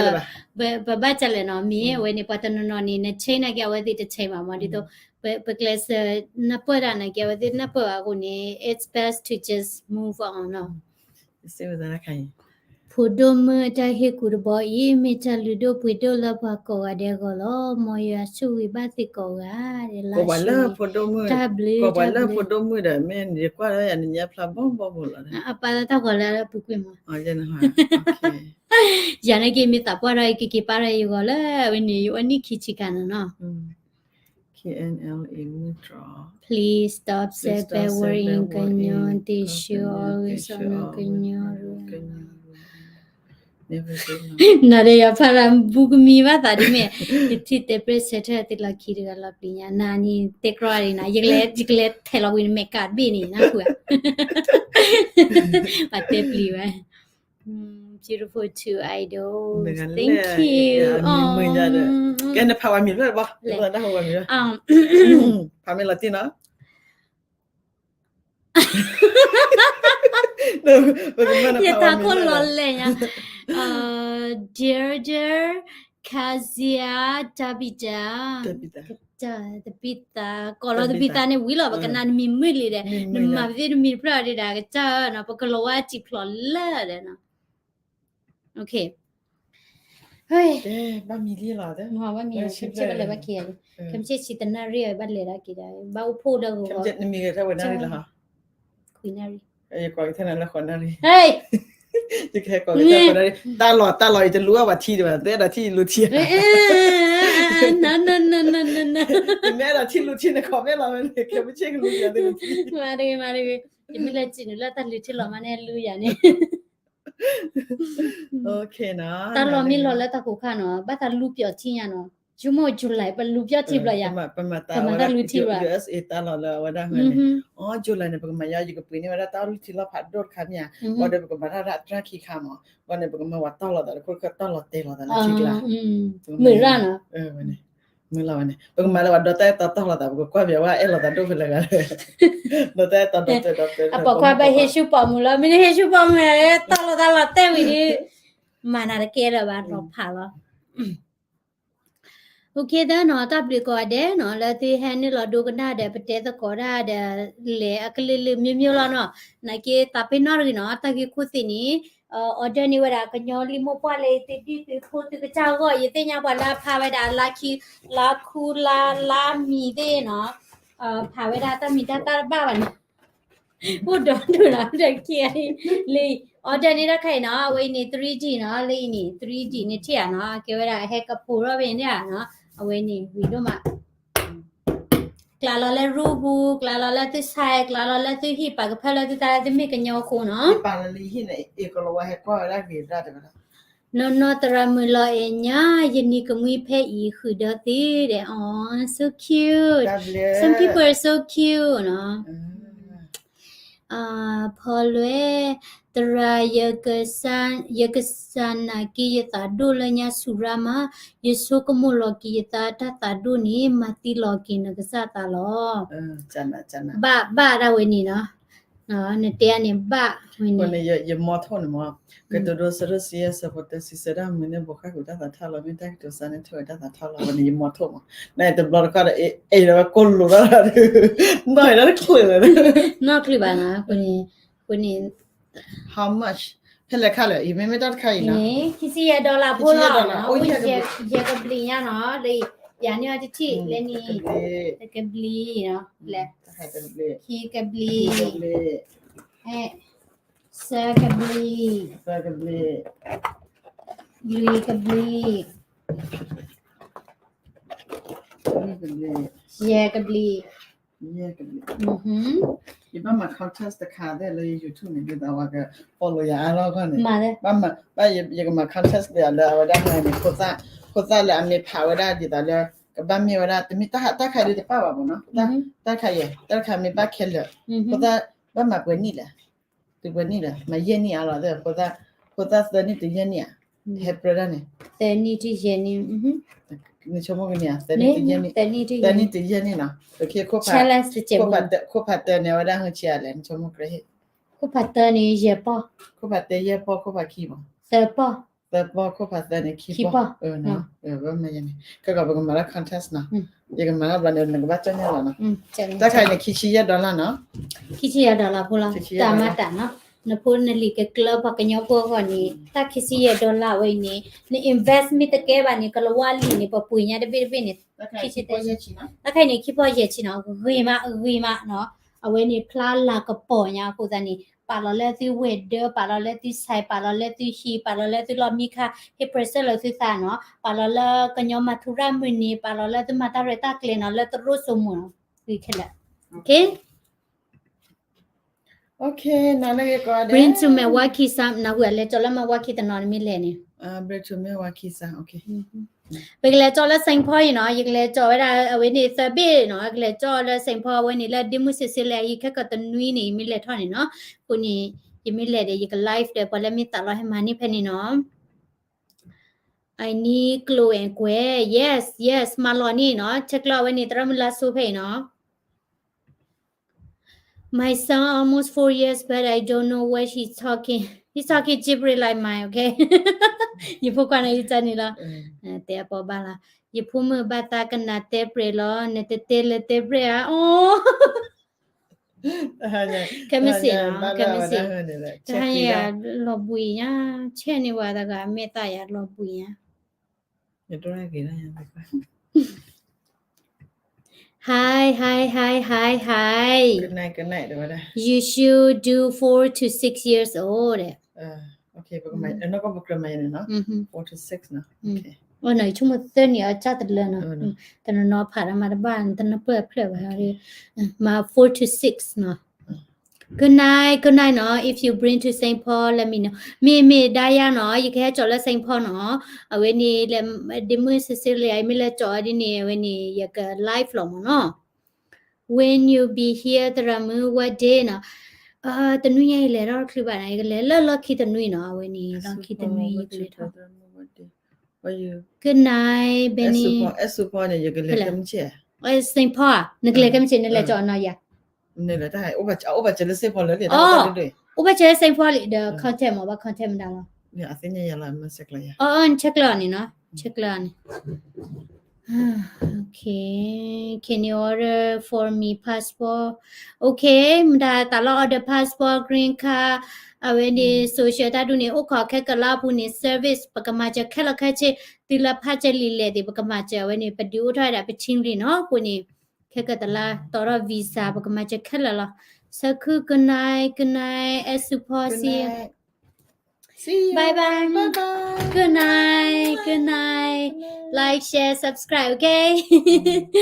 ပဘၣ်ကလဲၣ်နီၤ, မ့ၢ်ဝဲန့ၣ် ပှၤတနီၤနီၤန့ၣ် န change နာ်က့ အဝဲသ့ၣ်တ change ဘၣ်မး, ဒ်သိး ပကျဲးစၢးနၢ်ပၢၢ်တၢ်နာ်က့ အဝဲသ့ၣ်နၢ်ပၢၢ်ဘၣ်အဃိန့ၣ် it's best to just move on နီၤ. ဖိဒိၣ်မုၣ်တၢ်ဟ့ၣ်ကူၣ်တဘီအံၤ မ့ၢ်တၢ်လုၢ်ဒိၣ်ပှ့ၤဒိၣ်လၢပှၤကိးဂၤဒဲးအဂီၢ်လီၤ. မ်ယွၤဆိၣ်ဂ့ၤဘၣ်သုကိးဂၤဒဲးလီၤ. တၢ်ဘျုး, တၢ်ဘျုး, ဖိဒိၣ်မုၣ်ဒီးမ့ၢ်ယကွၢ်လၢယနညါဖျါဘီဘီဘိလီၤ, အပာ်လၢတၢ်ဂီၤလၢအပူၤကွံာ်မး, ယၤန့ၣ်က့ၤမ့ၢ်သးပှၢ်ထီၣ်အံၤ ကက့ၤပာ်ထီၣ်ယဂီၤလၢအဝဲန့ၣ် ယအိၣ်နံၣ်ခံဆံခါန့ၣ်နီၤ. Please stop say bad word in Kanyar. They should always honor Kanyar. နဒီးယဖးရၤဘူးကမံဘၣ်သးဒ်မ့ၢ် ယထံၣ်တဲပြဲၢ်ဆၢထၢၣ်သ့ၣ်လီၤခံတဂၤလီၤပျံၤညါ နၤန့ၣ်တဲကြီဒ်နီၤ ယကလဲၤထဲးလီၤဝံၤန့ၣ် မဲာ်ကးတဘ့ၣ်န့ၣ် နၢ်ဟူဧါ ပှၤတဲပျံၤဝဲ Beautiful two idols. Thank you. ကဲ နဖးဝဲမံၤဖျၢၣ်ဘၣ်, ဖးမ့ၢ်လီၤတံၢ်နီၤ. ယထးခိၣ်လီၤလဲၣ်ညါ, Deirdre, Kezia, Tabitha, Tabitha, ကိးလီၤတဘံၣ်သးန့ၣ်ဝံၤလီၤ ပကနၣ်နမံၤမုာ်လံဒီး နမၤပသ့ၣ်တမံၤတဖျၢၣ်ဒံးဒၣ်ကစၢ်ဧၢနီၤ ပကလီၤဝဲစံာ်ဖျိးလၢ်ဒီးနီၤ Okay. ဘၣ်မံၤလံလီၤ, ဘၣ်မံၤ, ခဲမုၢ်ဆ့ၣ်ဘၣ်လဲၤဘၣ်က့ၤ, ခဲမုၢ်ဆ့ၣ်ဆံတနၣ်ရံၣ်အံၤ ဘၣ်လဲၤဒၣ်က့ၤဒီး ဘၣ်အိၣ်ဖှိၣ်ဒီးဂီၤဂီၤ, နမံၤဂ့ၤထဲဝဲနၣ်ရံၣ်လီၤ, ခွံနၣ်ရံၣ်, ယကိးက့ၤထဲနၤလၢဃိးနၣ်ရံၣ်, ယကဟဲကိးက့ၤထဲဃိးနၣ်ရံၣ်, တၢ်လီၢ်တၢ်လီၢ်အံၤတလူအီၣ်ဘၣ်ထံဒံးဘၣ်, တအဲၣ်ဒိးထံလူထံ, နမ့ၢ်အဲၣ်ဒိးထံလူထံန့ၣ် commentလီၤဝဲန့ၣ်, ခဲမုၢ်ဆ့ၣ်ကလူထံအီၤသ့ၣ်, မၤတဂ့ၤမၤတဂ့ၤ, ယမ့ၢ်လဲၤစံးနုာ်လၢတၢ်လူထံလီၤမးန့ၣ်လူယၤန့ၣ် တၢ်လီၢ်မ့ၢ်လီၤလၢတၢ်ကိးခါနီၤ ဘၣ်သးလူပျီၢ်ထံညါနီၤ, ဆိကမိၣ် July ပလူပျီၢ်ထံဘျီယၤ, ပမၤတၢ်လူထံဘျီ, U S A တၢ်လီၢ်လၢအဝဲဒၣ်မ့ၢ်န့ၣ်, အီ July န့ၣ် ပကမၤယါ ယကပှ့ၤန့ၢ်ဝဲဒၣ်တၢ်အီၣ်လူထံလီၢ်ဖးဒိၣ်တခါမ့ၢ်ဧါ, ဘၣ်ဒီးပကမၤတၢ်ဝဲဒၣ်အတြၢ်ခံခါမး, ဘၣ်န့ၣ် ပကမၤဝဲတီၢ်လိာ်သးတခိၣ်တခါ တီၢ်လိာ်တဲာ်လိာ်သးလၢထံကျါ, မုာ်ရၣ်နီၤ မုာ်လီၤဝဲန့ၣ် ပကမၤလၢပှၤဒီးတၢ်အဲၣ်တီတီၢ်လိာ်သး ပကကွၢ်ပၠးဝဲအဲၣ်လိာ်သးဒိၣ်ဖဲလဲၣ်ဂၤ, ဒီးတၢ်အဲၣ်တီဒီးတဲာ်ဒီးတဲာ် အပိာ်ခွါဘၣ်ဟ့ၣ်ဆူၣ်ပိာ်မုၣ်လီၤ, မ့ၢ်န့ၣ်ဟ့ၣ်ဆူၣ်ပိာ်မုၣ် တီၢ်လိာ်သးလီၤတဲာ်ဝံၤဒီး မၤနၤတကဲလၢၤဘၣ် လီၤဖးလီၤ Okay သၢနီၤ တၢ်ဘျုးကိးဂၤဒဲးနီၤ လၢသုဟဲနုာ်လီၤဒိကနၣ်ဒီး ပတဲသကိးတၢ်ဒီး လဲၤအကလုာ်လုာ်မျိုးမျိုးလီၤနီၤ, နာ်က့သးပ့ၤနီၣ်တဂ့ၤနီၤ တၢ်ဂ့ၢ်ခိၣ်သ့ၣ်န့ၣ် order န့ၢ်ဝဲဒၣ်ကညီလံာ်မိၢ်ပှၢ်လၢသုဒ်သုဖိသုကစၢ်အဂီၢ် ယသ့ၣ်ညါပှၤလၢအဖးဝဲဒၣ်လါခံ လါခူ လါ လါမံၤသ့ၣ်နီၤ, ဖးဝဲဒၣ်တၢ်မံၤတၢ်သၣ်တဘၣ်ဘၣ်န့ၣ် အိၣ်ဒီးဒိၣ်လၢတက့ၢ်လံ, လၢ order န့ၢ်တၢ်ခါအံၤနီၤ အဝဲအံၤန့ၣ် three D နီၤ လၢအံၤန့ၣ် three D န့ၣ်ထံၣ်ဧါနီၤ ကဲဝဲဒၣ်ဟဲကဖိးထီၣ်ဖဲန့ၣ်ဧါနီၤ အဝဲန့ၣ်ဝံၤဒိၣ်မး ကျးလီၤလၢရူပူၤ ကျးလီၤလၢသုဆဲး ကျးလီၤလၢသုဟံၣ် ပာ်ကဖၢလၢသုသးလၢသုမ့ၢ်ကညီအဃိနီၤ နီၢ်နီၢ်သရၣ်မုၣ်လီၤအဲၣ်ညါ ယနံၤကမှံဖဲအံၤဃုာ်ဒီးသ့ဒီး Aw, so cute. Some people are so cute နီၤ ဖီလွဲ သရၣ် ယကစၢ်နာ်က့ယသးဒိၣ်လၢညါဆူၣ်ရၣ်မး ယဆိကမိၣ်လီၤက့ၤယသးတၢ်သးဒိၣ်န့ၣ် မၤသံလီၤက့ၤနကစၢ်သးလီၤ ဘၣ်ဘၣ်ဒၣ်ဝဲန့ၣ်နီၤ နတဲန့ၣ်ဘၣ်ဝဲန့ၣ် ယမီထိၣ်န့ၣ်မး ကတိၤဒိ ဆၢဒိၣ်ဆံယဲၢ် ဆၢဖိတၢ စံးဆၢတၢ်မုာ်န့ၣ် ဘိးဃၣ်ကွံာ်တၢ်သးထီၣ်လီၤ မ့ၢ်တၢ်ကတိၤစါန့ၣ် ထိၣ်ဝဲတၢ်သးထီၣ်လီၤ ဝဲန့ၣ်ယမီထိၣ်မး နတဘျီတခီၣ်ဒီး အဲၣ်ဒိးဝဲကိၢ်လိာ်လီၤ နီၢ်အံၤလီၤတချုးလီၤ နီၢ်ချုးဘၣ်နီၤ ဃိန့ၣ် how much ဖဲလဲၣ်ခါလဲၣ် အံၤမ့မ့ၢ်တၢ်တခါအံၤနီၤ ခံဆံယဲၢ် dollar ဖိလီၤ ယဲၢ်ကဘျံးညါနီၤ လၢ ယၤန့ၢ်အီၤတထံၣ် လၢန့ၣ် တကဘျံး လဲၣ် ခံကဘျံး သၢကဘျံး လွံၢ်ကဘျံး ယဲၢ်ကဘျံး ယဘၣ်မၤ contest တခါသ့ၣ်လၢ YouTube န့ၣ် ဒ်သိးဝဲက follow ယၤအါလီၢ်ခီန့ၣ် ဘၣ်ယကမၤ contest လၢအဝဲဒၣ်န့ၣ် ဖိသၣ်လၢအမ့ၢ်ဖးဝဲဒၣ်ဒ်သိးလၢ ကဘၣ်မ့ၢ်ဝဲဒၣ် တမ့ၢ်တၢ်ခါဒုးတပာ်ဘၣ်မ့ၢ်နီၤ, တၢ်ခါယဲၢ် တၢ်ခါမ့ၢ်ဘၣ်ခဲလၢာ်, ဖိသၣ်ဘၣ်မၤပှဲၤနံၣ်လဲၣ်, တုၤပှဲၤနံၣ်လဲၣ် မၤယဲၢ်နံၣ်အါလီၤ, ဖိသၣ်သၢနံၣ်တုၤယဲၢ်နံၣ်ဧါ, ဟဲပြၢဒၣ်န့ၣ်, သၢနံၣ်တုၤယဲၢ်နံၣ်, နဆိကမိၣ်ကန့ၢ်ဧါ, သၢနံၣ်တုၤယဲၢ်နံၣ်, သၢနံၣ်တုၤယဲၢ်နံၣ်နီၤ, ခိၣ်ဖးတၢန့ၣ် အဝဲဒၣ်ဟဲဆံးအါလဲၣ် နဆိကမိၣ်ကြၢးဟ့ၣ်, ခိၣ်ဖးတၢန့ၣ် ယဲၢ်ပီၢ်, ခိၣ်ဖးတၢယဲၢ်ပီၢ် ခိၣ်ဖးခံပီၢ်, သၢပီၢ်, သၢပီၢ် ခိၣ်ဖးသၢန့ၣ် ခံပီၢ်, ဝဲမ့ၢ်ယဲန့ၣ် ခဲကီးပကမၤလၢ contest နီၤ, ယကမၤလၢဘျီန့ၣ် နကဘၣ်ကၠီၣ်ညါလီၤနီၤ, တၢ်ခါအံၤန့ၣ် ခံဆံယဲၢ် dollar နီၤ, ခံဆံယဲၢ် dollar ဖိလီၤ, တၢ်မၤတၢ်နီၤ, နဖိနလံၤကကျၢပှၤကညီဖိအဂီၢ်န့ၣ် တၢ်ခံဆံယဲၢ် dollar ဝဲအံၤန့ၣ် န invest မ့ၢ်တကဲဘၣ်န့ၣ် ကလဝါလံာ်န့ၣ် ပှၤပှ့ၤညါတဘ့ၣ်တဘ့ၣ်န့ၣ်, တၢ်ခါအံၤန့ၣ် ခံပီၢ်ယဲၢ်ဆံနီၤ, ဂ့ၤမး ဂ့ၤမးနီၤ, အဝဲန့ၣ်ဖျါလၤကပီၤညါအဃိသတးန့ၣ် ပာ်လီၤလၢသုဝဲၤဒၢး ပာ်လီၤလၢသုဆဲး ပာ်လီၤလၢသုဟံၣ် ပာ်လီၤလၢသုလီၢ်မံခါ ဟ့ၣ်ပြဲးစၢၢ်လီၤသုသးနီၤ, ပာ်လီၤလၢကညီမၤထူရၣ်မုၢ်နံၤ ပာ်လီၤလၢသုမၤတၢ်ရဲၣ်တၢ်ကျဲၤနီၤ လၢသရိာ်စိမိၤနီၤ, ဝံၤခဲလၢာ်, okay, bring to my wife's son နၢ်ဟူ အလဲၤကၠီလၢ my wife တနီၤ နမ့ၢ်လဲၤန့ၣ် bring to my wife's son, okay. ပကလဲၤကၠီလၢ Saint Paul အံၤနီၤ, ယကလဲၤကၠီဝဲဒၣ်အဝဲန့ၣ်သၢဘ့ၣ်နီၤ, ကလဲၤကၠီလၢ Saint Paul အဝဲန့ၣ်လၢဒ့မုၢ်စံးစ့လဲၣ်အံၤ ခဲကီးတနွံန့ၣ် ယမ့ၢ်လဲၤထီၣ်န့ၣ်နီၤ, အဃိန့ၣ် ယမ့ၢ်လဲၤဒီး ယက live ဒီး ပှၤလၢမ့ၢ်သးလီဟဲမၤန့ၢ်ဖဲန့ၣ်နီၤ, I need clothes and ကွဲး, yes, yes, မၤလီၤန့ၣ်နီၤ, ဆဲးကျၢအဝဲန့ၣ် သရၣ်မုၣ်လါစိဖဲအံၤနီၤ My son almost four years, but I don't know what he's talking. He's talking gibberish like mine, okay? ယဖိခွါန့ၣ် ယတၢ်န့ၣ်လီၤ, တဲအပီဘၣ်လီၤ, ယဖိမုၣ်ဘၣ်သးကနၣ်တဲပြဲးလီၤ, နတတဲလၢတဲပြဲးဧါ, အိ, ခဲမုၢ်ဆ့ၣ်နီၤ, ခဲမုၢ်ဆ့ၣ်, တဟါညါယၤလီၤဘှံးညါ, ဆဲးန့ၢ်ဝဲတဂၤ မဲာ်သၣ်ယၤလီၤဘှံးညါ Hi, hi, hi, hi, hi. You should do four to six years old. အိၣ်နီၤ ယဆိကမိၣ်သၢနံၣ်အီၤ ကၢ်တလၢနီၤ, တနီၤနီၤဖးတၢ်မၤတဘၣ် တနၢ်ပၢၢ်အဖျၢၣ်ဘၣ်, မၤ four to six နီၤ. Good night, good night နီၤ, if you bring to Saint Paul, let me know. မ့မ့ၢ်ဒါယါနီၤ, ယကဟဲကၠီၤလၢ Saint Paul နီၤ, အဝဲန့ၣ်လဲၤ ဒ့မုၢ် Cecilia မ့ၢ်လဲၤကၠီၤဒ်န့ၣ် အဝဲန့ၣ် ယက live လီၤမ့ၢ်နီၤ. When you be here သရၣ်မုၣ် what day နီၤ, တနွံညါအံၤလဲၤထီၣ်တချုးဘၣ်နီၤ, ယကလဲၤလၢလီၢ်ခံတနွံနီၤ, အဝဲန့ၣ် လီၢ်ခံတနွံယကလဲၤထီၣ်. Good night, Benny. Saint Paul, နကလဲၤခဲမုၢ်ဆ့ၣ်, နကလဲၤကဲမုၢ်ဆ့ၣ် နလဲၤကၠီၤနီၤယၤ အိၣ်ဘၣ်စၢၤလၢ Saint Paul လံ, အိၣ်ဘၣ်စၢၤလၢ Saint Paul လံဒီး contact မ့ၢ်ဘၣ် contact မတၤလီၤ. အီ နဆဲးကျၢအီၤန့ၣ်နီၤ, ဆဲးကျၢအီၤန့ၣ်. Okay, can you order for me passport? Okay, မတၤသးလီ order passport, green card, အဝဲန့ၣ် social တၢ်ဒူၣ်န့ၣ် အိၣ်ခိးခဲကလါပူၤန့ၣ် service ပကမၤစၢၤခဲလၢာ်ခဲဆ့, သုလၢဖးစၢၤလံာ်လဲၣ်သ့ၣ် ပကမၤစၢၤအဝဲန့ၣ် ပဒုးအိၣ်ထီၣ်ဝဲဒၣ်ပ team လံနီၤ, အဃိန့ၣ် ခဲကတလါ တီထီၣ် visa ပကမၤစၢၤခဲလၢာ်လီၤ. စၢခု good night, good night, အဲၣ်စူဖီ see you. Bye bye. Good night, good night. Like, share, subscribe, okay?